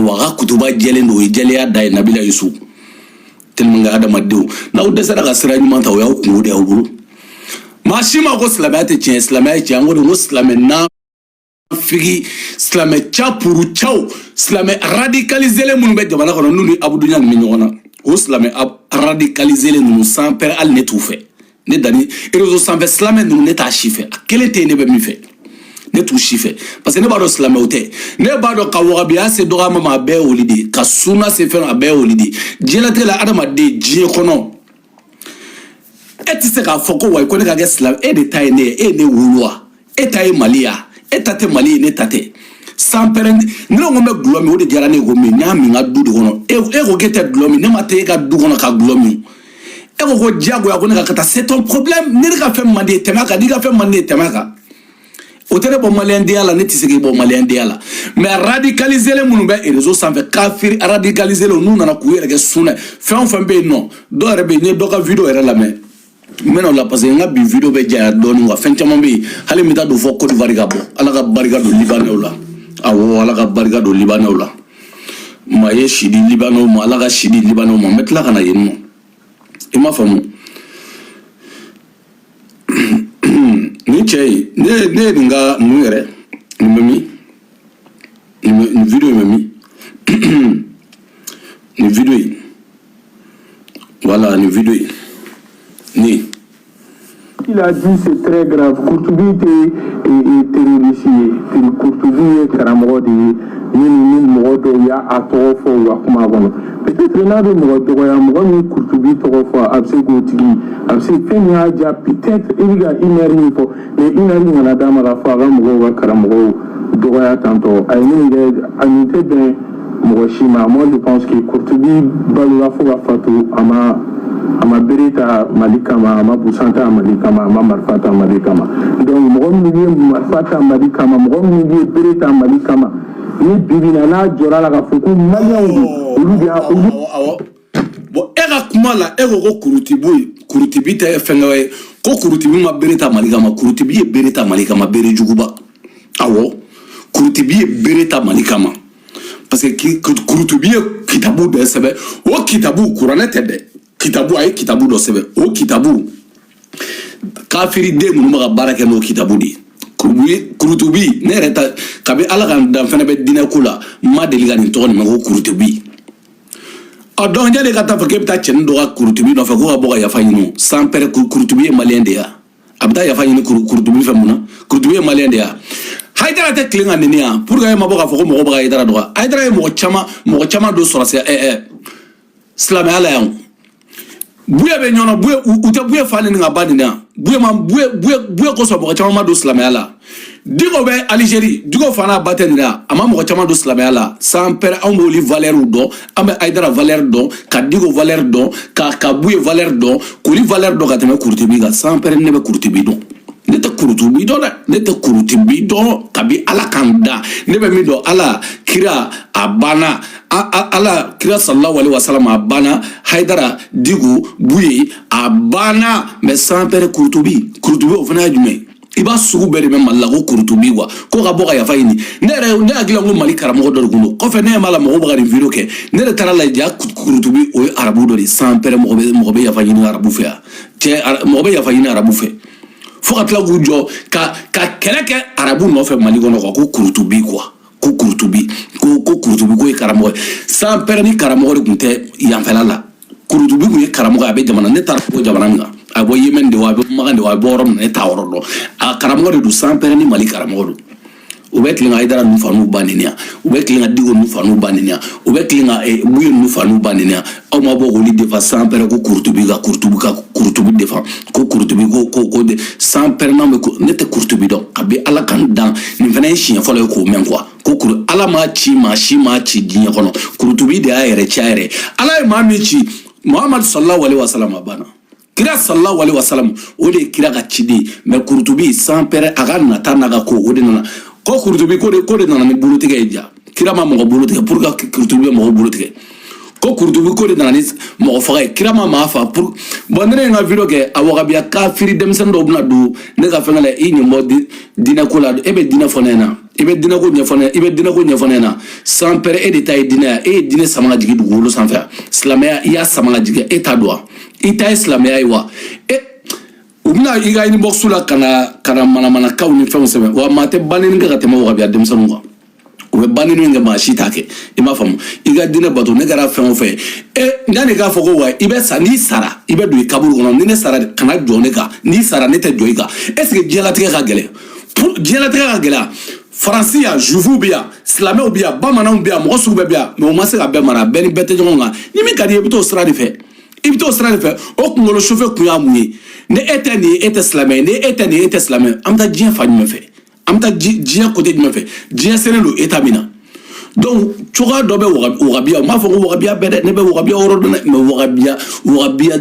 Wa a ka kutuba jɛlen don, o ye jɛlenya da ye. Nabila Yusu, tellement que adamadenw, n'aw dɛsɛra ka sira ɲuman ta, o y'aw kungo de y'aw bolo. Maa si ma ko silamɛya tɛ tiɲɛ, silamɛya ye tiɲɛ. An ko de ko silamɛ nafigi, silamɛ capuru caw, silamɛ radicalisé minnu bɛ jamana kɔnɔ, n'u ni Abudu Ɲangi bɛ ɲɔgɔn na, o silamɛ radicalisé ninnu sans père, hali ne t'u fɛ. Ne danni réseau sanfɛ silamɛ ninnu, ne t'a si fɛ. A kelen tɛ yen ne bɛ min fɛ, ne t'u si fɛ, parce que ne b'a dɔn silamɛw tɛ. Ne b'a dɔn ka wagabiya se dɔgɔyama ma, a bɛɛ ye olu de ye. Ka suna se fɛn, a bɛɛ ye olu de ye. Diɲɛlatigɛ la, adamaden, diɲɛ kɔnɔ, e tɛ se k'a fɔ ko wayi, ko ne ka kɛ silamɛ. E de ta ye ne ye, e ye ne wolo wa? E ta ye Mali ya? E ta tɛ Mali ye, ne ta tɛ. Sans père, ne ko n bɛ gulɔ min, o de diyara ne ye. Ko min n y'a min n ka du de kɔnɔ. E ko k'e tɛ gulɔ min, ne ma taa e ka du kɔnɔ ka gulɔ min. E ko ko diyagoya ko ne ka taa, c'est ton problème. Ne ka fɛn man di ye, tɛmɛ a kan. N'i ka fɛn man di ye, tɛmɛ a kan. O tɛ ne bɔ maliyɛndenya la, ne tɛ se k'i bɔ maliyɛndenya la. Mais radicalisé minnu bɛ réseau sanfɛ, kafiri radicalisé, n'u nana k'u yɛrɛ kɛ sunɛ, fɛn o fɛn bɛ yen nɔ, dɔw yɛrɛ bɛ yen. N ye dɔ ka vidéo yɛrɛ lamɛn, n bɛna o la, parce que n ka bi vidéo bɛ janya dɔɔnin quoi. Fɛn caman bɛ yen, hali n bɛ taa don fɔ Côte d'Ivoire ka bɔ. Ala ka barika don Libanɛw la. Awɔ, Ala ka barika don Libanɛw la. Maa ye si di Libanɛw ma, Ala ka si di Libanɛw ma. N bɛ tila ka na yen nɔ, i m'a faamu. Nin cɛ in, ne ye nin ka mun yɛrɛ, nin bɛ min, nin vidéo in bɛ min, nin vidéo in, voilà, nin vidéo in, nin. Il a dit, c'est très grave. Kurtubi tɛ terroriste ye. Kurtubi ye karamɔgɔ de ye minnu ni mɔgɔ dɔw y'a a tɔgɔ fɔ u ka kuma kɔnɔ. Peut-être n'a bɛ mɔgɔ dɔgɔya, mɔgɔ min Kurtubi tɔgɔ fɔ, a bɛ se k'o tigi, a bɛ se fɛn min y'a diya. Peut-être i bɛ ka une heure min fɔ, mais une heure kana d'a ma k'a fɔ a ka mɔgɔw ka karamɔgɔw dɔgɔya tantɔ. A ye min kɛ, a nin tɛ bɛn mɔgɔ si ma. Moi, je pense que Kurtubi balola fo ka fatu, a ma bere ta Mali kama, a ma busan ta Mali kama, a ma marifa ta Mali kama. Donc mɔgɔ minnu ye marifa ta Mali kama, mɔgɔ minnu ye bere ta Mali kama, ni bibi na n'a jɔra la k'a fɔ ko maliyɛnw don, olu de y'a olu. Awɔ, bon, e ka kuma la, e ko ko Kurutibi, Kurutibi tɛ fɛn ye, ko Kurutibi ma bere ta Mali kama. Kurutibi ye bere ta Mali kama, bere juguba. Awɔ, Kurutibi ye bere ta Mali kama, parce que Kurutubi ye kitabu dɔ sɛbɛn. O kitabu, kuranɛ tɛ dɛ, kitabu, a ye kitabu dɔ sɛbɛn. O kitabu, kafiriden ninnu bɛ ka baara kɛ n'o kitabu de ye. Kurutubi, ne yɛrɛ ta, kabi Ala ka dan fɛnɛ bɛ diinɛ ko la, n ma deli ka nin tɔgɔ nin mɛn ko Kurutubi. Ɔ, donc yanni ka taa fɔ k'e bɛ taa cɛnin dɔ ka Kurutubi nɔfɛ ko ka bɔ ka yafa ɲini, sans père, Kurutubi ye maliyɛn de ye. A bɛ taa yafa ɲini Kurutubi fɛ mun na? Kurutubi ye maliyɛn de ye. Hayidara tɛ tilen ka neni yan pour que e ma bɔ k'a fɔ ko mɔgɔw bɛ ka Hayidara dɔgɔya. Hayidara ye mɔgɔ caman don sɔrɔsiya silamɛya la yan. Buye bɛ ɲɔnɔ, Buye, u tɛ Buye fa neni ka ba neni yan. Buye ma Buye kosɔn mɔgɔ caman ma don silamɛya la. Diko bɛ Alizeri, Diko fa n'a ba tɛ nin yan, a ma mɔgɔ caman don silamɛya la. Sans père, anw b'olu valeur dɔn. An bɛ Hayidara valeur dɔn, ka Diko valeur dɔn, ka Buye valeur dɔn, k'olu valeur dɔn ka tɛmɛ Kurutubi kan. Sans père, ne bɛ Kurutubi dɔn, ne tɛ Kurutubi dɔn dɛ, ne tɛ Kurutubi dɔn. Kabi Ala kan da, ne bɛ min dɔn, Ala, kira, a banna. Ala, kira sallallahu alaihi wasallam, a banna. Hayidara, Diko, Buye, a banna. Mais sans père, Kurutubi, Kurutubi, o fana ye jumɛn? I b'a sugu bɛɛ de bɛ Mali la ko Kurutubi quoi, ko ka bɔ ka yafa ɲini. Ne yɛrɛ, ne hakili la ko Mali karamɔgɔ dɔ de kun don. Kɔfɛ, ne ɲɛ b'a la, mɔgɔw bɛ ka nin vidéo kɛ, ne yɛrɛ taara lajɛ, ja Kurutubi, o ye arabu dɔ de ye. Sans père, mɔgɔ bɛ yafa ɲini arabu fɛ yan? Cɛ, mɔgɔ bɛ yafa ɲini arabu fɛ fo ka tila k'u jɔ ka kɛlɛ kɛ arabu nɔfɛ Mali kɔnɔ quoi? Ko Kurutubi quoi, ko Kurutubi, ko Kurutubi ko ye karamɔgɔ ye. Sans père, ni karamɔgɔ de tun tɛ yanfɛla la, Kurutubi kun ye karamɔgɔ ye. A bɛ jamana, ne taara bɔ jamana min kan, a bɔ Yemen de wa, a bɛ Makan de wa, a bɛ bɔ yɔrɔ min na, ne t'a yɔrɔ dɔn. A karamɔgɔ de don. Sans père, ni Mali karamɔgɔ don, u bɛ tilen ka Hayidara ninnu fa n'u ba neni yan, u bɛ tilen ka Diko ninnu fa n'u ba neni yan, u bɛ tilen ka Buye ninnu fa n'u ba neni yan. Aw ma bɔ k'olu defa. Sans père, ko Kurutubi ka Kurutubi ka Kurutubi defa, ko Kurutubi ko de. Sans père, n'an bɛ ne tɛ Kurutubi dɔn. Kabi Ala kan dan, nin fana ye siɲɛ fɔlɔ ye k'o mɛn quoi. Ko kuru, Ala m'a ci, maa si m'a ci diɲɛ kɔnɔ. Kurutubi de y'a yɛrɛ ci a yɛrɛ ye. Ala ye maa min ci, Muhamadu sallallahu alaihi wasallam, a banna. Kira sallallahu alaihi wasallam, o de ye kira ka ciden. Mais Kurutubi, sans père, a ka nata n'a ka ko, o de nana ko Kurutubi ko de nana ni bolotigɛ ye. Ja kira ma mɔgɔ bolo tigɛ pour que Kurutubi bɛ mɔgɔ bolo tigɛ. Ko kurutubi ko de nana ni mɔgɔ faga ye, kira ma maa fa pour. Bon, ne ye n ka vidéo kɛ, a wagabiya kafiri denmisɛnnin dɔw bɛna don ne ka fɛngɛ la. I ɲin bɔ diinɛ ko la, e bɛ diinɛ fɔ ne ɲɛna, i bɛ diinɛ ko ɲɛfɔ ne, i bɛ diinɛ ko ɲɛfɔ ne ɲɛna. Sans père, e de ta ye diinɛ ye. E ye diinɛ sama ka jigin dugukolo sanfɛ. Silamɛya, i y'a sama ka jigin, e ta don wa? I ta ye silamɛya ye wa? E u bɛna i ka inbox la ka na manamanakaw ni fɛnw sɛbɛn wa. Maa tɛ banni kɛ ka tɛmɛ wagabiya denmisɛnninw kan. U bɛ banni min kɛ, maa si t'a kɛ. I m'a faamu? I ka diinɛ bato, ne kɛra fɛn o fɛn e yanni k'a fɔ ko wa, i bɛ sa, n'i sara, i bɛ don i kaburu kɔnɔ. Ni ne sara, kana jɔ ne kan. N'i sara, ne tɛ jɔ i kan. Est ce que diɲɛlatigɛ ka gɛlɛn? Pour diɲɛlatigɛ ka gɛlɛn, Faransi yan, juifu bɛ yan, silamɛw bɛ yan, bamananw bɛ yan, mɔgɔ sugu bɛɛ bɛ yan, mais u ma se ka bɛɛ mara. Bɛɛ ni bɛɛ tɛ ɲɔgɔn kan. Ni min ka di ye, i bɛ t'o sira de fɛ, i bɛ t'o sira de fɛ. O kunkolo sufɛ kun y'a mun ye? Ni e tɛ nin ye, e tɛ silamɛ ye. Ni e tɛ nin ye, e tɛ silamɛ ye. An bɛ taa diɲɛ fan jumɛn fɛ? An bɛ taa diɲɛ côté jumɛn fɛ? Diɲɛ selen don état min na. Donc cogoya dɔ bɛ wagabiya, n b'a fɔ ko wagabiya bɛɛ dɛ, ne bɛ wagabiya yɔrɔ dɔn dɛ, mais wagabiya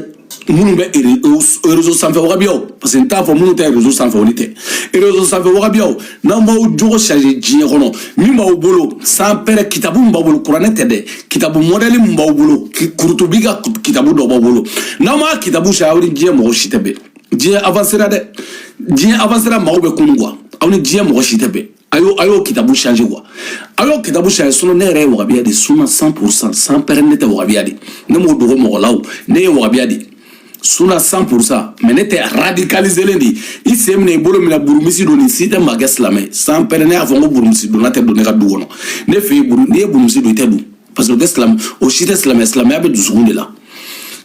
minnu bɛ réseau sanfɛ wagabiyaw, parce que n t'a fɔ minnu tɛ réseau sanfɛ, olu tɛ réseau sanfɛ wagabiyaw. N'aw m'aw jogo changer diɲɛ kɔnɔ, min b'aw bolo sans père, kitabu min b'aw bolo, kuranɛ tɛ dɛ, kitabu modèle min b'aw bolo, kurutubi ka kitabu dɔ b'aw bolo, n'aw m'a kitabu changer, aw ni diɲɛ mɔgɔ si tɛ bɛn. Diɲɛ avancera dɛ, diɲɛ avancera, maaw bɛ kunun quoi. Aw ni diɲɛ mɔgɔ si tɛ bɛn. A y'o kitabu changer quoi, a y'o kitabu changer. Sinon ne yɛrɛ ye wagabiya de, sunna 100%, sans père. Ne tɛ wagabiya de, ne m'o dogo mɔgɔ la o. Ne ye wagabiya de, sunna 100%, mais ne tɛ radicalisé de. I sen minɛ, i bolo minɛ, burumisi don, nin si tɛ maa kɛ silamɛ. Sans père, ne y'a fɔ n ko burumisi donna tɛ don ne ka du kɔnɔ. Ne fɛ yen, n'i ye burumisi don, i tɛ don, parce que o tɛ silamɛ, o si tɛ silamɛ. Silamɛya bɛ dusukun de la.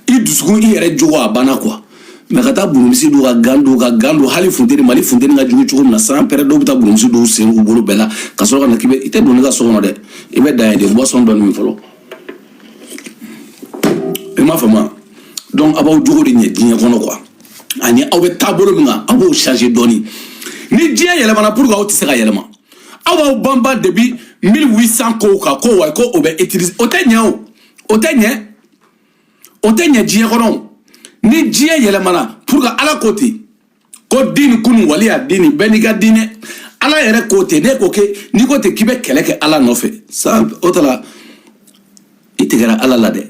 I dusukun, i yɛrɛ jogo, a banna quoi. Mais ka taa burumisi don, ka gan don, ka gan don, hali funteni, Mali funteni ka jugu cogo min na, sans père, dɔw bɛ taa burumisi don sen u bolo bɛɛ la ka sɔrɔ ka na k'i bɛ. I tɛ don ne ka so kɔnɔ dɛ, i bɛ dan yen de. Boisson dɔɔni min fɔlɔ, i m'a faamu wa? Donc a b'aw jogo de ɲɛ diɲɛ kɔnɔ quoi, ani aw bɛ taabolo min kan, aw b'o changer dɔɔni. Ni diɲɛ yɛlɛmana, pour que aw tɛ se ka yɛlɛma, aw b'aw banban depuis 1800 kow kan ko wa, ko o bɛ utiliser, o tɛ ɲɛ o, o tɛ ɲɛ, o tɛ ɲɛ diɲɛ kɔnɔ o. Ni diɲɛ yɛlɛmana, pour que Ala ko ten ko diini kunu waliya diini, bɛɛ n'i ka diinɛ. Ala yɛrɛ ko ten, ne ko ke n'i ko ten k'i bɛ kɛlɛ kɛ Ala nɔfɛ sa, o ta la i tigɛra Ala la dɛ.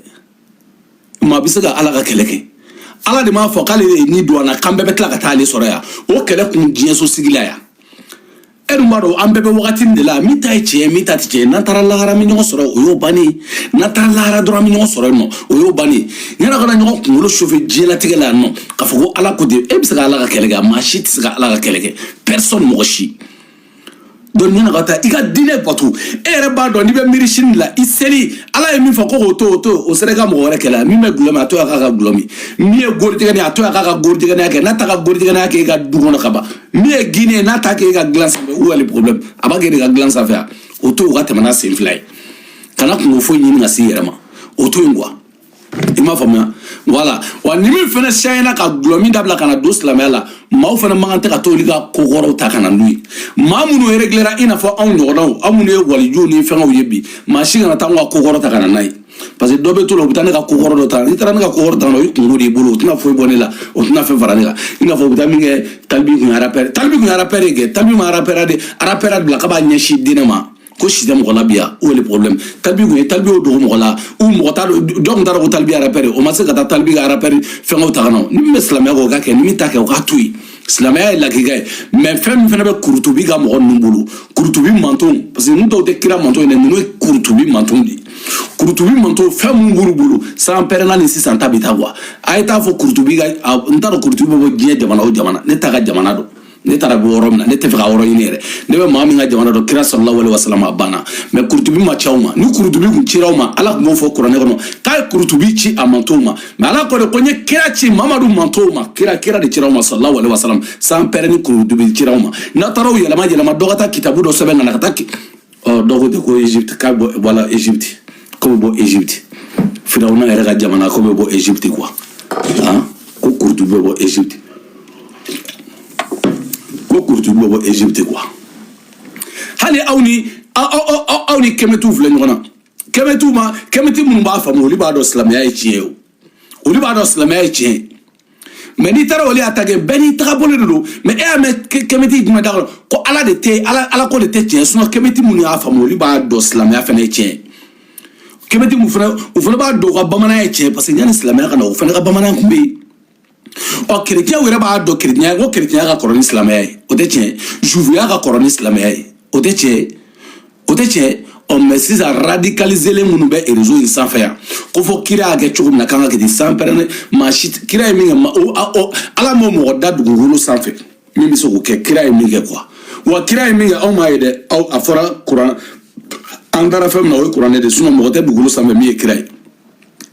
Maa bɛ se ka Ala ka kɛlɛ kɛ? Ala de m'a fɔ k'ale de ye ni don an na, k'an bɛɛ bɛ tila ka taa ale sɔrɔ yan. O kɛlɛ kun diɲɛso sigi la yan. E dun b'a dɔn an bɛɛ bɛ wagati min de la, min ta ye tiɲɛ ye, min ta tɛ tiɲɛ ye. N'an taara lahara, an bɛ ɲɔgɔn sɔrɔ, o y'o bannen ye. N'an taara lahara dɔrɔn, an bɛ ɲɔgɔn sɔrɔ yen nɔ, o y'o bannen ye. Yan'a kana ɲɔgɔn kunkolo chauffer diɲɛlatigɛ la yan nɔ k'a fɔ ko Ala ko ten, e bɛ se ka Ala ka kɛlɛ kɛ? Maa si tɛ se ka Ala ka kɛlɛ kɛ, personne, mɔgɔ si. Donc ɲɛna ka taa i ka diinɛ bato, e yɛrɛ b'a dɔn n'i bɛ miiri sini la, i seli, Ala ye min fɔ ko k'o to, o to, o sera i ka mɔgɔ wɛrɛ kɛlɛ. Min bɛ gulɔ min, a to ya k'a ka gulɔ min. Min ye goritigɛni, a to ya k'a ka goritigɛniya kɛ. N'a ta ka goritigɛniya kɛ i ka du kɔnɔ ka ban, min ye guinée ye, n'a ta kɛ i ka dilan sanfɛ, où est le problème? A b'a kɛ de ka dilan sanfɛ yan, o to, o ka tɛmɛ n'a sen fila ye. Kana kungo foyi ɲini ka s'i yɛrɛ ma, o to yen quoi. I m'a faamuya? Voilà. Wa ni min fɛnɛ siyɛnna ka gulɔ min dabila ka na don silamɛya la, maaw fɛnɛ man kan tɛ ka t'olu ka kokɔrɔw ta ka na n'u ye. Maa minnu réglera, i n'a fɔ anw ɲɔgɔnnaw, aw minnu ye walijuw ni fɛngɛw ye bi, maa si kana taa anw ka kokɔrɔ ta ka na n'a ye, parce que dɔ bɛ to la, u bɛ taa ne ka kokɔrɔ dɔ ta. N'i taara ne ka kokɔrɔ ta ka na, o ye kungo de y'i bolo, o tɛna foyi bɔ ne la, o tɛna fɛn fara ne kan. I n'a fɔ u bɛ taa min kɛ, Talibi kun ye rappeur, Talibi kun ye rappeur ye kɛ, Talibi ma rappeur de, rappeur bila k'a b'a ɲɛsin diinɛ ma ko si tɛ mɔgɔ la bi yan. Où est le problème? Talibi kun ye, Talibi y'o dogo mɔgɔ la ou mɔgɔ t'a dɔn, dɔw kun t'a dɔn ko Talibi ye rappeur ye. O ma se ka taa Talibi ka rappeur fɛngɛw ta ka na. Ni min bɛ silamɛya kɛ, o ka kɛ. Ni min t'a kɛ, o k'a to yen. Silamɛya ye lakika ye. Mais fɛn min fana bɛ kurutubi ka mɔgɔ ninnu bolo, kurutubi mantonw, parce que ninnu dɔw tɛ kira mantonw ye dɛ, ninnu ye kurutubi mantonw de ye. Kurutubi manton, fɛn mun b'olu bolo san pɛrɛnna ni sisan ta bɛ taa quoi. A ye taa fɔ kurutubi ka, n t'a dɔn kurutubi bɛ bɔ diɲɛ jamana o jamana, ne t'a ka jamana dɔn. Ne taara bɔ yɔrɔ min na, ne tɛ fɛ ka yɔrɔ ɲini yɛrɛ. Ne bɛ maa min ka jamana dɔn, kira sallallahu alaihi wasallam, a banna. Mais kurutubi ma ci aw ma. Ni kurutubi kun cira aw ma, Ala tun b'o fɔ kuranɛ kɔnɔ k'a ye kurutubi ci a mantonw ma. Mais Ala ko de ko n ye kira ci Mamadu mantonw ma. Kira de cira aw ma, sallallahu alaihi wasallam. Sans père, ni kurutubi cira aw ma, n'a taara o yɛlɛma yɛlɛma, dɔ ka taa kitabu dɔ sɛbɛn ka na ka taa ɔ dɔ ko ten ko Égypte, k'a bɔ, voilà, Égypte, ko bɛ bɔ Égypte, Firawuna yɛrɛ ka jamana, ko bɛ bɔ Égypte quoi. Han, ko kurutubi bɛ bɔ Égypte, ko kurutubi bɛ bɔ Égypte quoi. Hali aw ni aw ni kɛmɛtiw filɛ ɲɔgɔn na, kɛmɛtiw ma, kɛmɛti minnu b'a faamu, olu b'a dɔn silamɛya ye tiɲɛ ye o, olu b'a dɔn silamɛya ye tiɲɛ ye. Mais n'i taara olu y'a ta kɛ, bɛɛ n'i tagabolo de don. Mais e y'a mɛn kɛmɛti jumɛn da kɔnɔ ko Ala de tɛ, Ala ko de tɛ tiɲɛ? Sinon kɛmɛti minnu y'a faamu, olu b'a dɔn silamɛya fana ye tiɲɛ ye. Kemeti mun fana, u fana b'a dɔn u ka bamananya ye tiɲɛ, parce que yanni silamɛya ka na, o fana ka bamananya tun bɛ yen. Ɔ, kerecɛnw yɛrɛ b'a dɔn kerecɛnya, ko kerecɛnya ka kɔrɔ ni silamɛya ye, o tɛ tiɲɛ. Jufuya ka kɔrɔ ni silamɛya ye, o tɛ tiɲɛ, o tɛ tiɲɛ. Ɔ, mais sisan radicaliselen minnu bɛ réseau in sanfɛ yan, ko fɔ kira y'a kɛ cogo min na k'an ka kɛ ten, sans pɛrɛn maa si. Kira ye min kɛ, o Ala m'o mɔgɔ da dugukolo sanfɛ min bɛ se k'o kɛ. Kira ye min kɛ quoi, wa kira ye min kɛ, aw m'a ye dɛ. Aw a fɔra kuran, an taara fɛn min na, o ye kuranɛ de. Sinon mɔgɔ tɛ dugukolo sanfɛ min ye kira ye,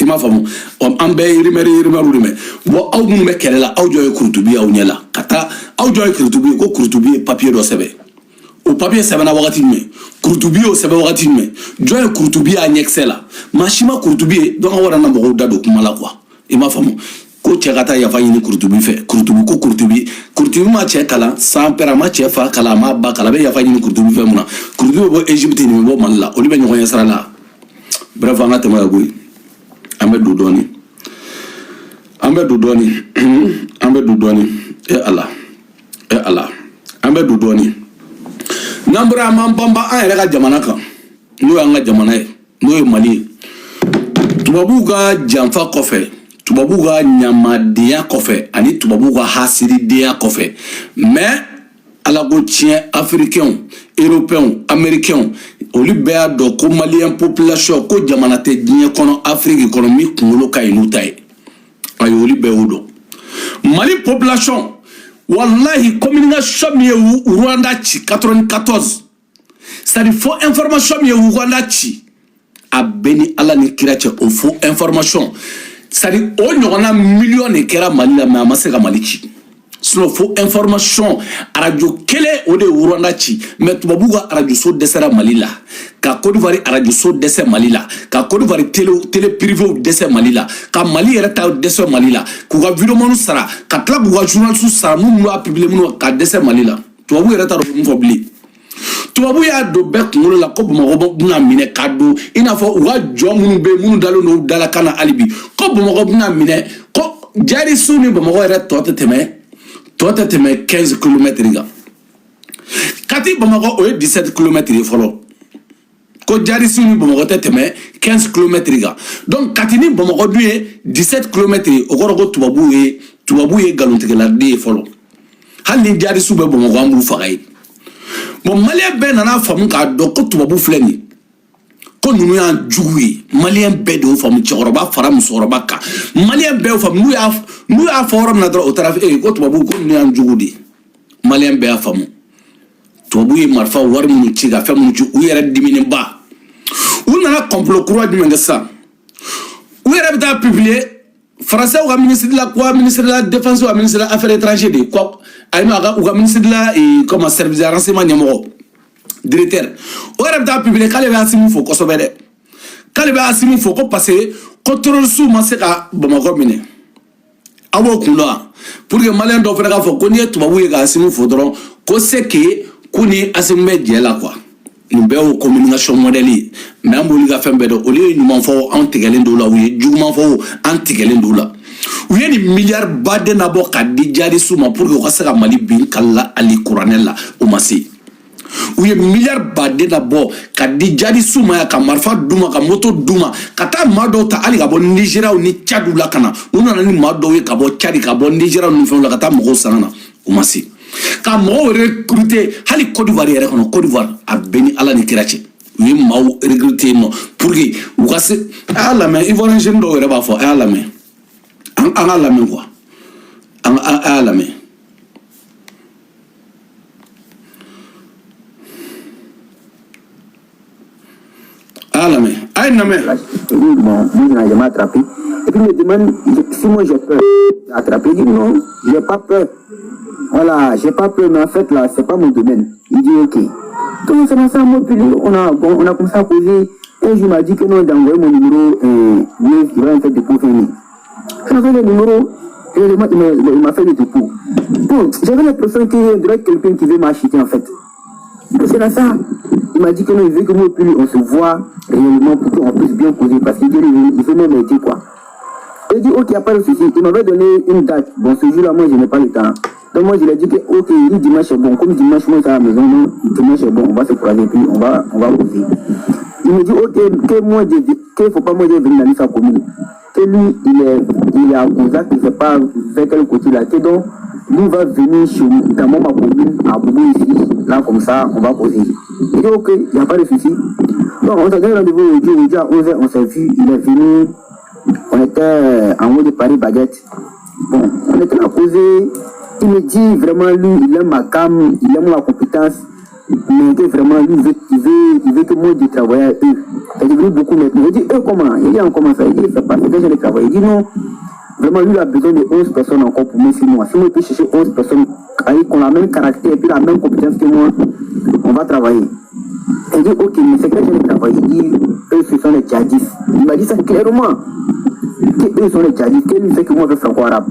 i m'a faamu. Ɔ, an bɛɛ ye rumeur rumeur de mɛn. Bon, aw minnu bɛ kɛlɛ la, aw jɔ ye kurutubi ye aw ɲɛ la ka taa, aw jɔ ye kurutubi ye, ko kurutubi ye papier dɔ sɛbɛn. O papier sɛbɛnna wagati jumɛn? Kurutubi y'o sɛbɛn wagati jumɛn? Jɔn ye kurutubi y'a ɲɛkisɛ la? Maa si ma kurutubi ye. Donc aw yɛrɛ na mɔgɔw da don kuma la quoi, i m'a faamu. Ko cɛ ka taa yafa ɲini kurutubi fɛ. Kurutubi ko kurutubi, kurutubi ma cɛ kalan san pɛrɛ, a ma cɛ fa kalan, a ma ba kalan, a bɛ yafa ɲini kurutubi fɛ mun na? Kurutubi bɛ bɔ Egypte, nin bɛ bɔ Mali la, olu bɛ ɲɔgɔn ɲɛ sira la. Bref, an ka tɛmɛ ka bɔ yen. An bɛ don dɔɔni, an bɛ don dɔɔni, an bɛ don dɔɔni. E Ala, e Ala, an bɛ don dɔɔni. N'an bɔra, an b'an banba an yɛrɛ ka jamana kan, n'o y'an ka jamana ye, n'o ye Mali ye. Tubabuw ka janfa kɔfɛ, tubabuw ka ɲamadenya kɔfɛ, ani tubabuw ka hasiridenya kɔfɛ, mais Ala ko tiɲɛ, Africains, Européens, Américains, olu bɛɛ y'a dɔn ko Malien population, ko jamana tɛ diɲɛ kɔnɔ, Afrique kɔnɔ, min kunkolo ka ɲi n'u ta ye. Ayi, olu bɛɛ y'o dɔn. Mali population, wallahi, communication min ye Rwanda ci 94, c'est à dire faux information min ye Rwanda ci, a bɛɛ ni Ala ni kira cɛ, o faux information, c'est à dire o ɲɔgɔnna miliyɔn de kɛra Mali la, mais a ma se ka Mali ci. Sinon faux information arajo kelen, o de ye Rwanda ci. Mais tubabuw ka arajoso dɛsɛra Mali la, ka Côte d'Ivoire arajoso dɛsɛ Mali la, ka Côte d'Ivoire télé, télé privéw dɛsɛ Mali la, ka Mali yɛrɛ ta dɛsɛ Mali la, k'u ka videomaniw sara, ka tila k'u ka journalistes sara, minnu b'a publier, minnu ka dɛsɛ Mali la. Tubabu yɛrɛ t'a dɔn mun fɔ bilen. Tubabu y'a don bɛɛ kunkolo la ko Bamakɔ bɛna minɛ ka don, i n'a fɔ u ka jɔn minnu bɛ yen, minnu dalen don u da la ka na hali bi, ko Bamakɔ bɛna minɛ, ko jarisu ni Bamakɔ yɛrɛ tɔ tɛ tɛmɛ 15 kilomètres kan. Kati Bamakɔ, o ye 17 kilomètres ye fɔlɔ. Ko jarisu ni Bamakɔ tɛ tɛmɛ 15 kilomètres kan. Donc Kati ni Bamakɔ dun ye 17 kilomètres ye, o kɔrɔ ko tubabu ye nkalontigɛladen ye fɔlɔ. Hali ni jarisu bɛ Bamakɔ, an b'u faga ye. Bon, Malien bɛɛ nana faamu k'a dɔn ko tubabu filɛ nin ye, ko ninnu y'an jugu ye. Malien bɛɛ de y'o faamu, cɛkɔrɔba fara musokɔrɔba kan, Malien bɛɛ y'o faamu. N'u y'a fɔ yɔrɔ min na dɔrɔn, o taara ee ko tubabu, ko ninnu y'an jugu de ye. Malien bɛɛ y'a faamu. Tubabu ye marifa wari minnu ci, ka fɛn minnu ci, u yɛrɛ diminenba, u nana complot kura jumɛn kɛ sisan? U yɛrɛ bɛ taa publier Français ka ministre de la quoi, ministre de la Défense ou ministre de l'Affaires étrangères de quoi, ayi, a ka u ka ministre de la comment, service de renseignement ɲɛmɔgɔ, directeur, o yɛrɛ bɛ taa publier k'ale bɛ Asimi fo kosɛbɛ dɛ, k'ale bɛ Asimi fo, ko parce que ko terroriste ma se ka Bamakɔ minɛ. Aw b'o kun dɔn wa? Pour que Malien dɔw fana k'a fɔ ko n'i ye tubabu ye ka Asimi fo dɔrɔn, ko c'est que ko ni Asimi bɛ jɛ la quoi. Nin bɛɛ y'o communication modèle ye. Mais an b'olu ka fɛn bɛɛ dɔn. Olu ye ɲuman fɔ, anw tigɛlen don la. U ye juguman fɔ, an tigɛlen don la. U ye nin miliyari baden nabɔ ka di jihadistes ma pour que u ka se ka Mali bin kala hali kuranɛ la, o ma se. U ye miliyari baden nabɔ ka di jihadistes ma yan, ka marifa d'u ma, ka moto d'u ma, ka taa maa dɔw ta hali ka bɔ Nigériaw ni Tchadw la ka na. U nana ni maa dɔw ye ka bɔ Tchad, ka bɔ Nigéria ninnu fɛnw la, ka taa mɔgɔw san ka na, u ma se ka mɔgɔw recruter hali Côte d'Ivoire yɛrɛ kɔnɔ. Côte d'Ivoire, a bɛɛ ni Ala ni kira cɛ, u ye maaw recruter yen nɔ pour que u ka se. A y'a lamɛn, Ivoirien jeune dɔw yɛrɛ b'a fɔ, a y'a lamɛn, an ka lamɛn quoi, an a y'a lamɛn. A y'a lamɛn, a ye lamɛn. Bon, lui, il n'a jamais attrapé. Et puis il me demande si moi j'ai peur d'attraper. Je dis non, j'ai pas peur. Voilà, j'ai pas peur, mais en fait là, c'est pas mon domaine. Il dit ok. Donc c'est dans ça, moi, puis bon, on a commencé à causer. Un jour, il m'a dit que non, d'envoyer mon numéro, lui, il va me faire dépôt fini. J'ai envoyé le numéro, et il m'a fait le dépôt. Bon, j'avais l'impression qu'il y aurait quelqu'un qui veut m'acheter en fait. C'est dans ça. Il m'a dit que non, il veut que moi, puis on se voit réellement pour qu'on puisse bien causer, parce qu'il dit il veut même m'aider quoi. Il dit ok, il n'y a pas de souci. Il m'avait donné une date. Bon, ce jour-là, moi, je n'ai pas le temps. Donc moi, je lui ai dit que ok, il dit dimanche est bon. Comme dimanche, moi, c'est à la maison, non, dimanche est bon, on va se croiser, puis on va causer. Il me dit, ok, que moi, qu'il faut pas moi de venir dans sa commune. Que lui, il est à Gonzague, il ne sait pas vers quel côté là. Que donc, lui va venir chez, dans ma commune, à Boubou ici, là, comme ça, on va causer. Il dit, ok, il n'y a pas de souci. Donc, on s'est donné rendez-vous aujourd'hui à 11h, on s'est vu, il est venu, on était en haut de Paris Baguette. Bon, on était là causer. Il me dit vraiment, lui, il aime ma cam, il aime ma compétence, mais que vraiment, lui, il veut que moi, je travaille avec eux. C'est devenu beaucoup maintenant. Il dit, eux, comment? Il dit, comment ça? Il dit, c'est pas, c'est que je travailler. Il dit, non, vraiment, lui, il a besoin de 11 personnes encore pour moi, 6 mois. Si moi, il peut chercher 11 personnes qui ont la même caractère et puis la même compétence que moi, on va travailler. Il dit, ok, mais c'est que je travaille. Il dit, eux, ce sont les djihadistes. Il m'a dit ça clairement. Que eux sont les djihadistes, que lui sait que moi, je fais franco-arabe.